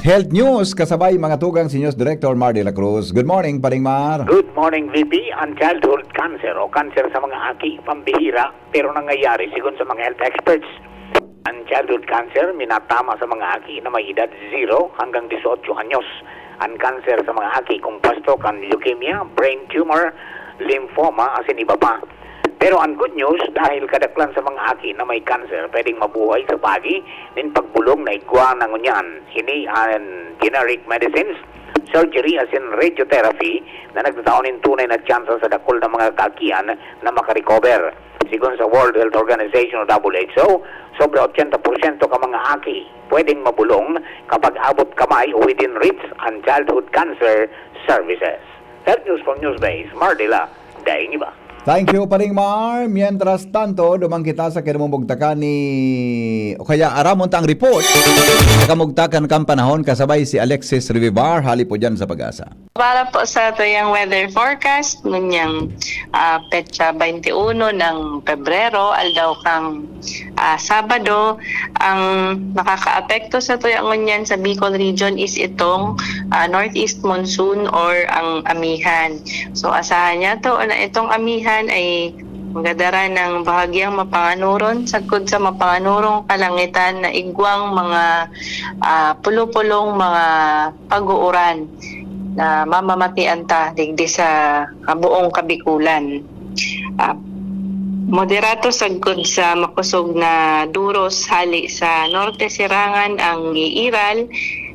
Health News, kasabay mga tugang si News Director Mar de la Cruz. Good morning, Paring Mar. Good morning, V P. Ang childhood cancer o cancer sa mga aki, pambihira, pero nangyayari sigon sa mga health experts. Ang childhood cancer minatama sa mga aki na may edad zero hanggang dieciocho anyos. Ang cancer sa mga aki, kompuesto kan leukemia, brain tumor, lymphoma, asin iba pa. Pero ang good news, dahil kadaklan sa mga aki na may cancer, pwedeng mabuhay sa pagi nin pagbolong na igwa na ngunyan. Ini an generic medicines, surgery asin radiotherapy na nagtatao nin tunay na tsansa sa dakul na mga kaakian na makarecover. Sigon sa World Health Organization o W H O, sobra ochenta porsyento ka mga aki pwedeng mabolong kapag abot kamay o within reach an childhood cancer services. Health News from Newsbase, Mar de la, daing iba. Thank you, Paring Mar. Mientras tanto, duman kita sa kinamumugtakan ni, o kaya aramon ta ang report sa kamugtakan kan panahon kasabay si Alexis Revivar, hali po dyan sa Pag-asa. Para po sa tuyang weather forecast, ngunyang, ah, petsa twenty-one ng Pebrero, aldaw kang, ah, Sabado, ang nakakaapekto sa tuya ngunyan sa Bicol Region is itong, ah, northeast monsoon or ang amihan. So, asahan niya to na itong amihan ay magdadara ng bahagyang mapanganuron sagkod sa mapanganurong kalangitan na igwang mga, ah, pulo-pulong mga pag-uuran na mamamatian ta digdi sa, ah, buong Kabikulan. Ah, moderato sagkod sa makosog na duros hali sa norte, sirangan ang iiral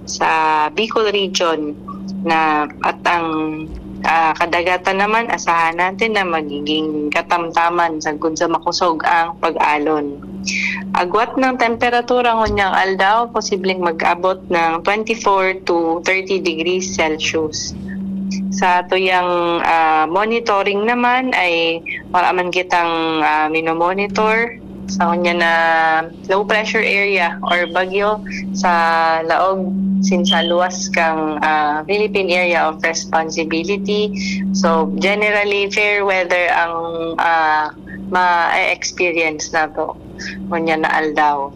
sa Bicol Region na, at ang, ah, kadagatan naman, asahan natin na magiging katamtaman sagkod sa makosog ang pag-alon. Agwat ng temperatura ngunyan aldaw, posibleng mag-abot ng twenty-four to thirty degrees Celsius. Sa tuyang, ah, monitoring naman ay wala man kitang, ah, minomonitor sa ngunyan na low pressure area or bagyo sa laog sin sa luwas kang, ah, Philippine Area of Responsibility. So, generally, fair weather ang, ah, ma-experience nato ngunyan na aldaw.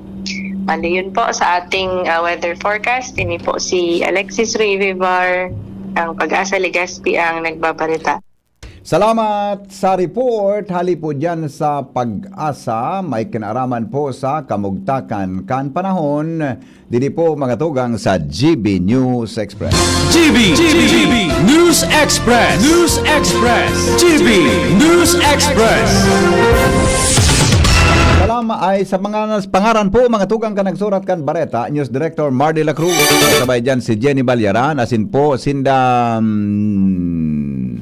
Bali, yun po sa ating, ah, weather forecast. Ini po si Alexis Rivivar, ang Pag-asa Legazpi ang nagbabarita. Salamat sa report. Hali po dyan sa Pag-asa, may kinaaraman po sa kamugtakan kan panahon. Didi po mga tugang sa G B News Express. G B, G B News Express. News Express. G B News Express. Salam ay sa mga nas-, pangaran po, mga tugang ka nagsurat kan bareta, News Director Mar de la Cruz. Sabay dyan si Jenny Balyaran, asin po sinda, mm,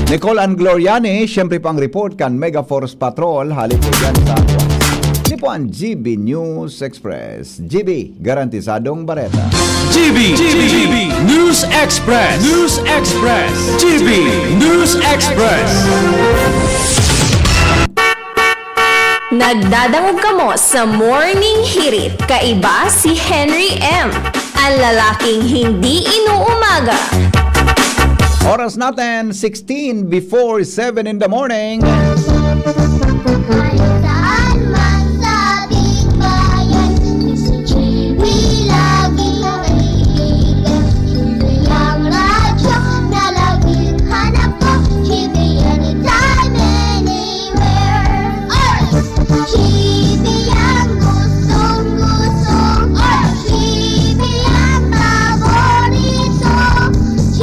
Nicole Angloriani, siyempre po ang report kan Mega Force Patrol, hali po dyan sa Aquas. Ini po ang G B News Express. G B, garantisadong bareta. G B, G B News Express. News Express. G B News Express. Nagdadangog kamo sa Morning Hirit. Kaiba si Henry M, ang lalaking hindi inuumaga. Oras natin, sixteen before seven in the morning. Saan man sa big bayan, si G B lagi nakikita. Ang radyo na laging hanap ko, G B anytime, anywhere. Ay! G B ang gustong-gusto. Ay! G B ang paborito. G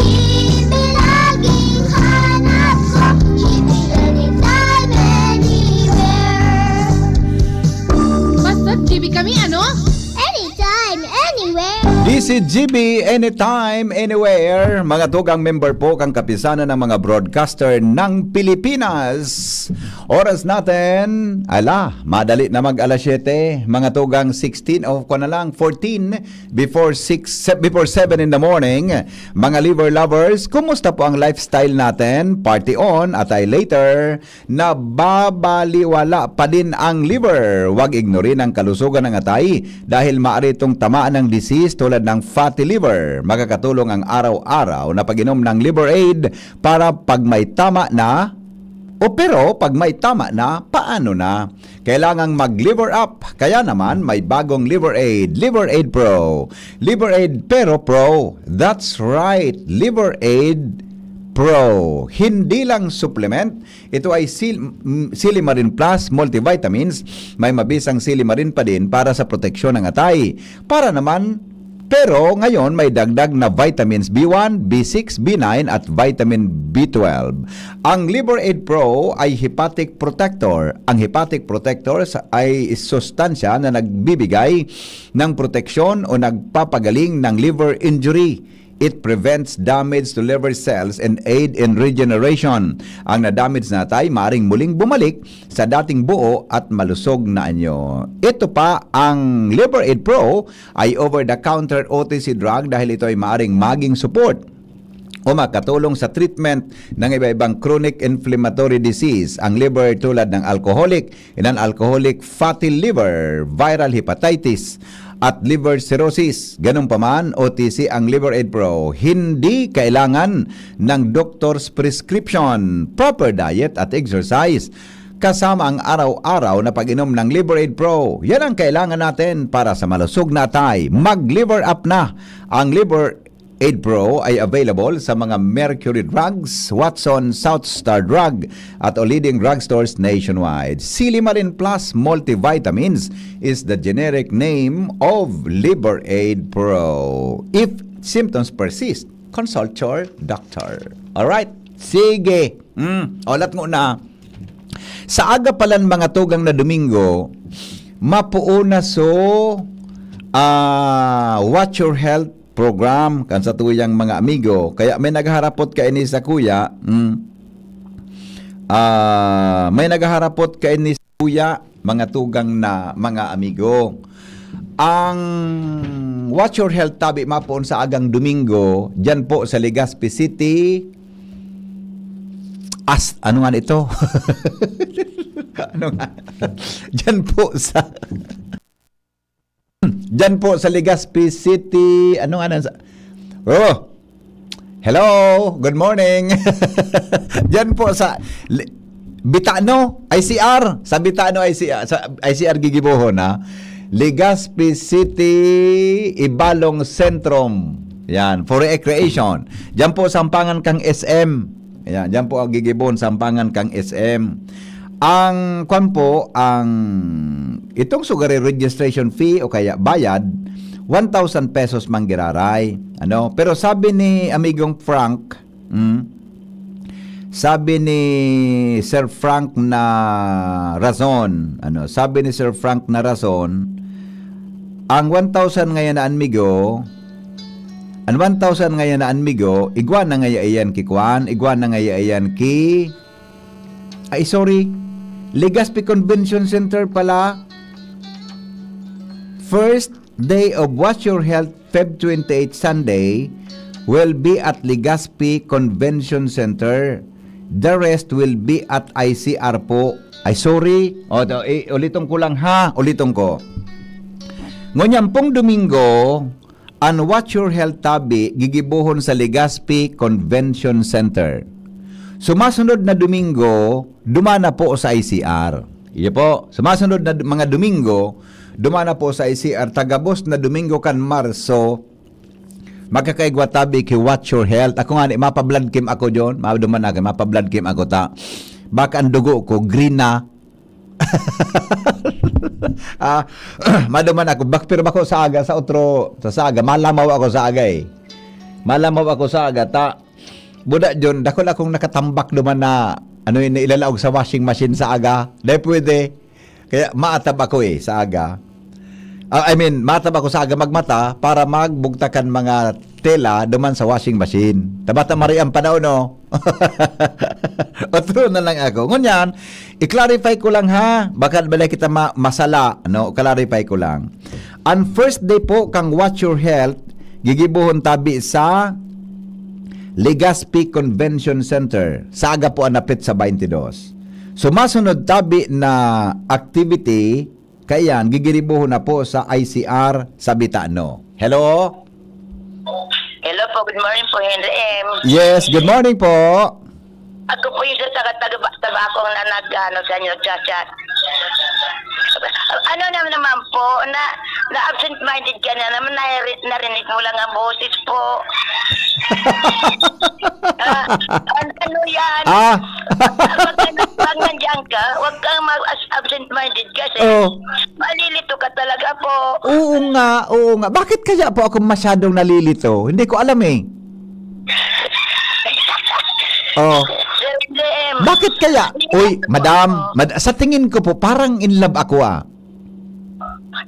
B laging hanap ko. G B anytime, anywhere. Basta G B kami, ano? Anytime, anywhere. G D C G B, anytime, anywhere. Mga tugang, member po kan Kapisanan ng mga Broadcaster ng Pilipinas. Oras natin, ala, madali na mag alas siyete. Mga tugang, sixteen o kung na lang, fourteen before six, se-, before seven in the morning. Mga liver lovers, kumusta po ang lifestyle natin? Party on, atay later. Nababaliwala pa din ang liver. Huwag ignorin ang kalusugan ng atay dahil maaari itong tamaan ng disease tulad ng fatty liver. Makakatulong ang araw-araw na pag-inom ng Liver Aid para pag may tama na, o pero pag may tama na, paano na? Kailangang mag-liver up. Kaya naman, may bagong Liver Aid. Liver Aid Pro. Liver Aid Pero Pro. That's right. Liver Aid Pro. Hindi lang supplement, ito ay sil-, mm, Silimarin Plus multivitamins. May mabisang silimarin pa din para sa proteksyon ng atay. Para naman, pero ngayon may dagdag na vitamins B one, B six, B nine at vitamin B twelve. Ang Liver Aid Pro ay hepatic protector. Ang hepatic protector sa-, ay sustansya na nagbibigay ng proteksyon o nagpapagaling ng liver injury. It prevents damage to liver cells and aid in regeneration. Ang na-damage na atay maaring muling bumalik sa dating buo at malusog na anyo. Ito pa, ang Liver Aid Pro ay over-the-counter O T C drug dahil ito ay maaring maging support o makatulong sa treatment ng iba-ibang chronic inflammatory disease. Ang liver tulad ng alcoholic, non-alcoholic fatty liver, viral hepatitis, at liver cirrhosis. Ganun pa man, O T C ang Liver Aid Pro. Hindi kailangan ng doktor's prescription, proper diet at exercise, kasama ang araw-araw na pag-inom ng Liver Aid Pro. Yan ang kailangan natin para sa malusog na atay. Mag-liver up na. Ang Liver Aid Pro ay available sa mga Mercury Drugs, Watson, South Star Drug, at o leading drugstores nationwide. Silimarin Plus Multivitamins is the generic name of Liver Aid Pro. If symptoms persist, consult your doctor. Alright, sige. Mm, olat mo na. Sa aga palan mga tugang na Domingo, mapuon na so, ah, Watch Your Health program kan sa tuyang mga amigo. Kaya may nagharapot kaini sa kuya, mm, ah, may nagharapot kaini sa kuya, mga tugang na mga amigo. Ang Watch Your Health tabi mapoon sa agang Domingo, dyan po sa Legazpi City. As, ano nga ito? Ano nga? Dyan po sa Diyan po sa Legazpi City, ano nga nang sa-, oh, hello, good morning. Diyan po sa Le-, Bitano, I C R, sa Bitano, I C R, sa I C R gigibohon, ha? Legazpi City, Ibalong Centrum. Yan, for recreation. Diyan po, sampangan kang S M. Ayan, diyan po ang gigibon, sampangan kang S M. Ang, kwan po, ang, itong sugari registration fee o kaya bayad, one thousand pesos man giraray. Ano? Pero sabi ni Amigong Frank, mm, sabi ni Sir Frank na rason, ano, sabi ni Sir Frank na rason, ang one thousand ngayon na anmigo, ang one thousand ngayon na anmigo, igwa na ngaya iyan ki kwan, igwa na ngaya iyan ki, ay, sorry, Legazpi Convention Center pala. First day of Watch Your Health, Feb twenty-eight, Sunday, will be at Legazpi Convention Center. The rest will be at I C R po. Ay, sorry. O, to, i-, uliton ko lang, ha. Uliton ko. Ngunyan pong Domingo, ang Watch Your Health tabi gigibohon sa Legazpi Convention Center. Sumasunod na Domingo, dumana po sa I C R. Iyo po, sumasunod na d-, mga Domingo, dumana po sa I C R. Tagabos na Domingo kan Marso, makakaigwa tabi ki Watch Your Health. Ako nga ni, mapa-blood chem ako, John. Maduman ako, mapa-blood chem ako ta. Baka ang dugo ko, green na. Ah, maduman ako. Bak-, pero bako sa aga, sa otro, sa, sa aga, malamaw ako sa aga eh. Malamaw ako sa aga, ta, buda John, dakul akong nakatambak duman na, ano yun, ilalaog sa washing machine sa aga. Dahil pwede. Kaya maatab ako eh, sa aga. Ah, I mean, mata ba ko sa aga magmata para magbugtak kan mga tela duman sa washing machine? Tabata mari ang panahon, no? Otro na lang ako. Ngunyan, i-clarify ko lang ha. Baka balay kita ma- masala, no? Clarify ko lang. Ang first day po kang Watch Your Health, gigibohon tabi sa Legazpi Convention Center. Sa aga po ang napit sa twenty-two. So, masunod tabi na activity, kaiyan, gigiribohon na po sa I C R sa Bitano. Hello? Hello po, good morning po, Henry M. Yes, good morning po. Ako po yung sa taga, taga, tabakong na nag, ano, sa inyo, chat-chat. Ano na naman po, na, na absent-minded ka na naman, nari- narinig mo lang ang boses po. Ah, an- ano yan? Ah, Pag, pag nandiyan ka, huwag kang mag-absent-minded kasi oh. Malilito ka talaga po. Oo nga, oo nga. Bakit kaya po ako masyadong nalilito? Hindi ko alam eh. Oh. Sir J M. Bakit kaya? Uy, madam, mad- sa tingin ko po, parang in love ako ah.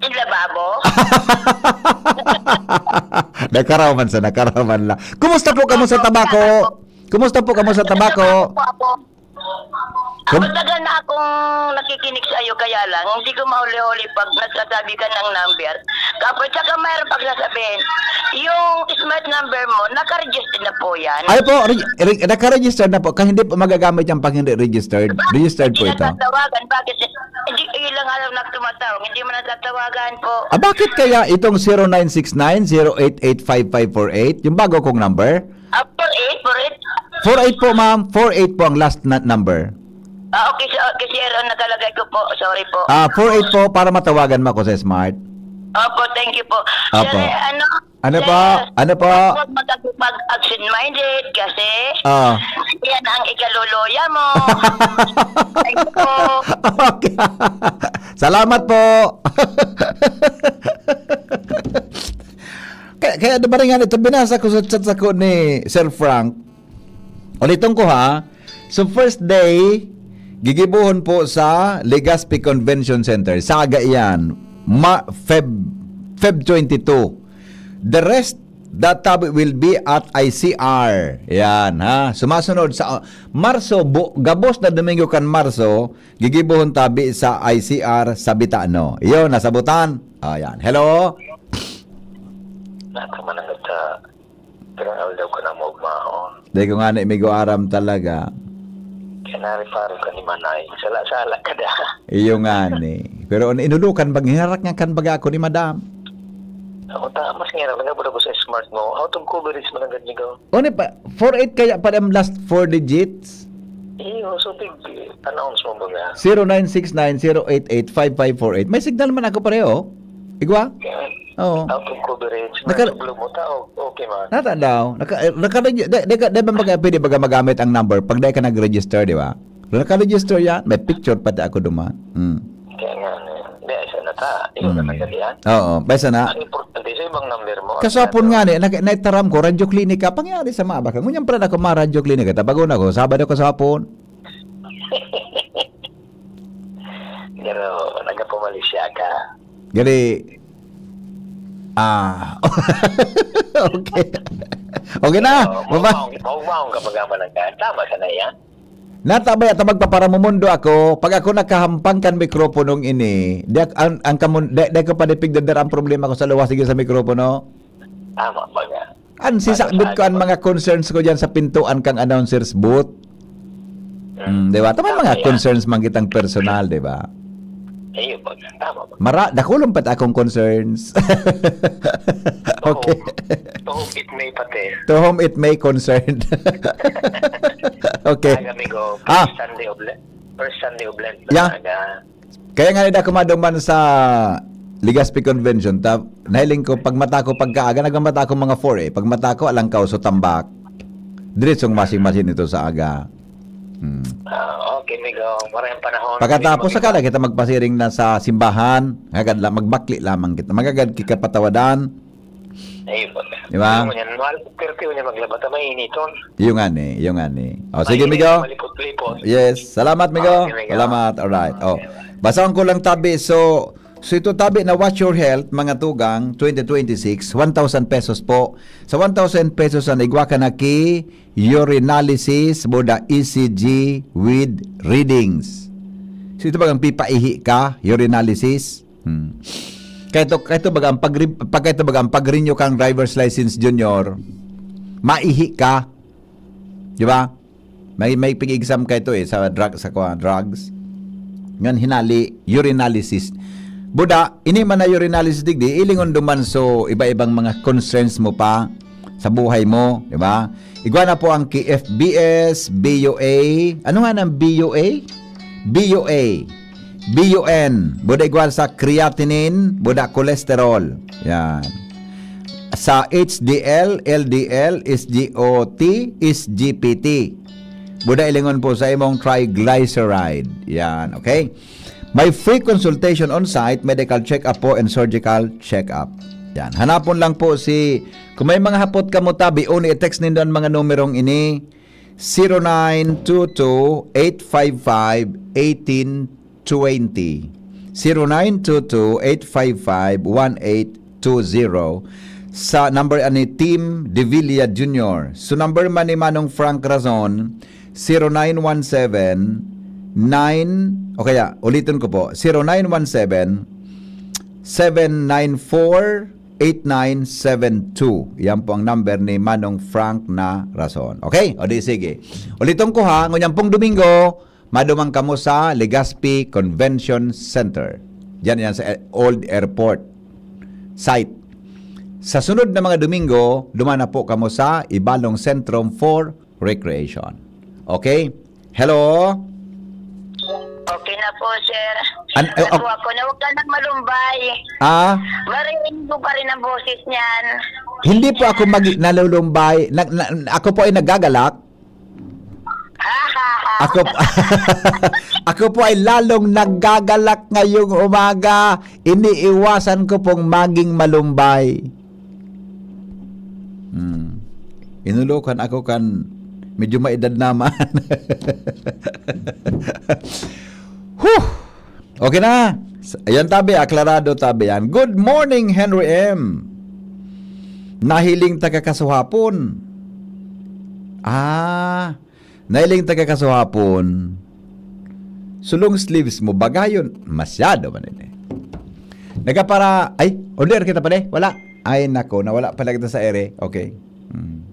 In lababo? Nakaraman sa nakaraman lang. Kumusta po kamo sa tabako? Kumusta po kamo sa tabako? Po ako. Kum- Matagal na akong nakikinig sa iyo, kaya lang, hindi ko mahuli-huli pag nagsasabi ka ng number. Kapag saka mayroon pagsasabihin, yung smart number mo, nakaregister na po yan. Ay po, re- re- naka-register na po. Kaya hindi po magagamit yan pag hindi registered. Registered po Hindi ito. natatawagan. Bakit? Hindi, ilang araw na tumatawag. Hindi mo natatawagan po. Ah, bakit kaya itong zero nine six nine, zero eight eight five five four eight, yung bago kong number? Ah, four eight, four eight. Four eight po, ma'am. Four eight po ang last na number. Ah, okay, so, okay, sir. Ang nakalagay ko po. Sorry po. Ah, four eight po para matawagan mo ako sa smart. Opo, thank you po. Opo. Sir, ano? Ano sir, po? Ano po? Huwag mag- mag-absent-minded kasi Ah, yan ang ikaluluya mo. Thank you po. Okay. Salamat po. Kaya, kaya diba rin nga ito, binasa ko sa chat ako ni Sir Frank. Ulitin ko ha. So first day, gigibohon po sa Legazpi Convention Center. Saga iyan. Ma- Feb, Feb twenty-two. The rest, that tabi will be at I C R. Yan ha. Sumasunod sa Marso, bu- gabos na Domingo kan Marso, gigibohon tabi sa I C R sa Bitano. Iyon, nasabutan. Ayan. Hello? Nakamanangat sa pirang aldaw ko na maugmaon. Dai ko nga na imigo aram talaga. Kaya nariparo ka ni Manay. Sala-sala ka da. Iyo nga ni. Pero an inudukan bag hinarak nga kan baga ako ni madam. Ako ta, mas nga na, nagabura ko sa smart mo. Out of coverage mo lang ganyan ko. Ano pa? Four eight kaya pa ang last four digits? Iyo, so big announce mo ba nga? Zero nine six nine zero eight eight five five four eight. May signal man ako pareho. Igwa? Kaya, Oo. Out of coverage. Naka- Naka- mo tao. Okay man. Nata daw. Naka, naka, di, di, di, ka- di ba mag, pwede baga magamit ang number pag di ka nag-register, di ba? Naka-register yan. May picture pati ako duman. Mm. Kaya nga, eh, hindi, isa na ta. Ikaw Mm. na nagkadian. Oo. Basta na. Ang importante sa ibang number mo. Kasapon nga ni, na, naitaram ko, Radyo Klinika, pangyari sa mga baka. Ngunyan pala ako mga Radyo Klinika, tabagon ako, Sabado kasapon. Pero nagkapamalisya ka. Gani, ah, okay. Okay na, Oo, baba. Maugmaon, maugmaon ka pag-amalan ka. Tama ka na yan. Natabay at magpaparamumundo ako, pag ako nakahampang kan mikroponong ini, di ak- ang, ang kamun, di, di ko pa dipigdadar ang problema ko sa luwas sige sa mikropono. Tama ba nga? An sisakbit ko ang mga concerns ko diyan sa pintuan kang announcer's booth. Mm, di ba? Tama mga Tama yan. Concerns man kitang personal, di ba? Ayun ba? Tama ba? Mara, dakulon pa akong concerns. Okay. To whom it may pati. To whom it may concern. Okay. Aga, amigo, Ah. First Sunday of Lent. First Sunday of Lent. Yeah. Aga. Kaya nga nida kumaduman sa Legazpi Convention, ta, nahiling ko, pag mata ko pagkaaga, nagmamata ako mga four eh. Pag mata ko, Alangkaw, so Tambak. Diretsong masing-masing ito sa aga. Hmm. Ah, okay, amigo. Maraming panahon. Pagkatapos, Hindi saka na kita magpasiring na sa simbahan, agad lang, magbakli lamang kita. Magagad kita patawadan. Ayun po. Di ba? Ano yan? Mahal, pero kayo niya maglaba. Tama, initon. Yung nga ni, yung nga ni. O, sige, Mainit, amigo. Malipot-lipot. Yes. Salamat, amigo. Okay, amigo. Salamat. Alright. Oh. Okay. Basahon ko lang tabi. So, So, ito tabi na Watch Your Health, mga tugang, twenty twenty-six, one thousand pesos po. Sa one thousand pesos na igwa ka na ki urinalysis, buda E C G with readings. So, ito bagang pipaihi ka, urinalysis? Hmm. Kaya ito, kaya ito bagang pag, pag, kaya ito bagang pag-renew kang driver's license, Junior, maihi ka. Di ba? May, may pig-exam ka ito eh, sa drug, sa kwa, drugs. Ngan hinali, urinalysis. Buda, ini man na urinalysis digdi, ilingon duman so iba-ibang mga concerns mo pa sa buhay mo, di ba? Igwa na po ang ki F B S, B U A. Ano nga ng B U A? B U A. B U N. Buda igwa sa creatinine, buda cholesterol. Yan. Sa H D L, L D L, S G O T, S G P T. Buda ilingon po sa imong triglyceride. Yan, okay? May free consultation on site, medical check-up po, and surgical check-up. Yan. Hanapon lang po si, kung may mga hapot kamo tabi, o ni-text nindo ang mga numerong ini, zero nine two two, eight five five, eighteen twenty. Zero nine two two, eight five five, one eight two zero. Sa number ani Team Devilla Junior. So number man ni Manong Frank Razon, zero nine one seven, nine, o kaya, ulitin ko po, zero nine one seven, seven nine four, eight nine seven two. Yan po ang number ni Manong Frank na Razon. Okay? O di sige. Ulitin ko ha, ngunyan pong Domingo, maduman kamo sa Legazpi Convention Center. Diyan yan sa Old Airport site. Sa sunod na mga Domingo, duman na po kamo sa Ibalong Centrum for Recreation. Okay? Hello? Okay na po, sir. An- Ano oh, po ako, na huwag ka nang malumbay. Ah? Maririnig ko pa rin ang boses niyan. Hindi po ako mag- nalulumbay. Nag- na- ako po ay nagagalak. Ako, ako po ay lalong nagagalak ngayong umaga. Iniiwasan ko pong maging malumbay. Hmm. Inulokan ako kan medyo maedad naman. Huh! Okay na. Ayan tabi, aklarado tabi yan. Good morning, Henry M. Nahiling taga Kasuhapon. Ah, nahiling taga Kasuhapon. Sulong sleeves mo, bagayon. Masyado man ini. Nagapara, ay, on air kita pala eh. Wala. Ay, nako, nawala pala kita sa ere. Okay. Hmm.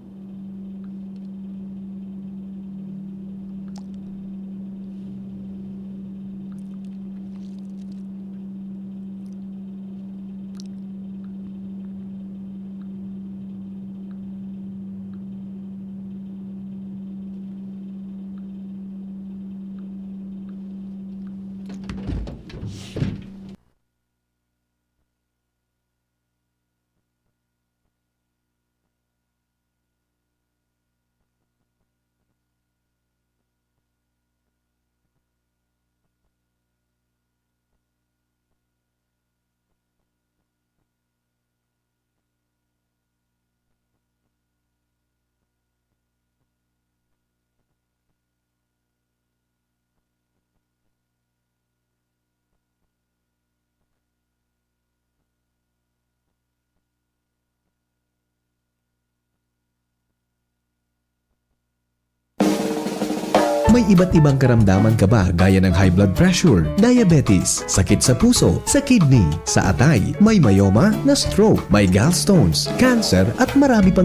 May iba't ibang karamdaman ka ba, gaya ng high blood pressure, diabetes, sakit sa puso, sa kidney, sa atay, may myoma, na-stroke, may gallstones, cancer, at marami pang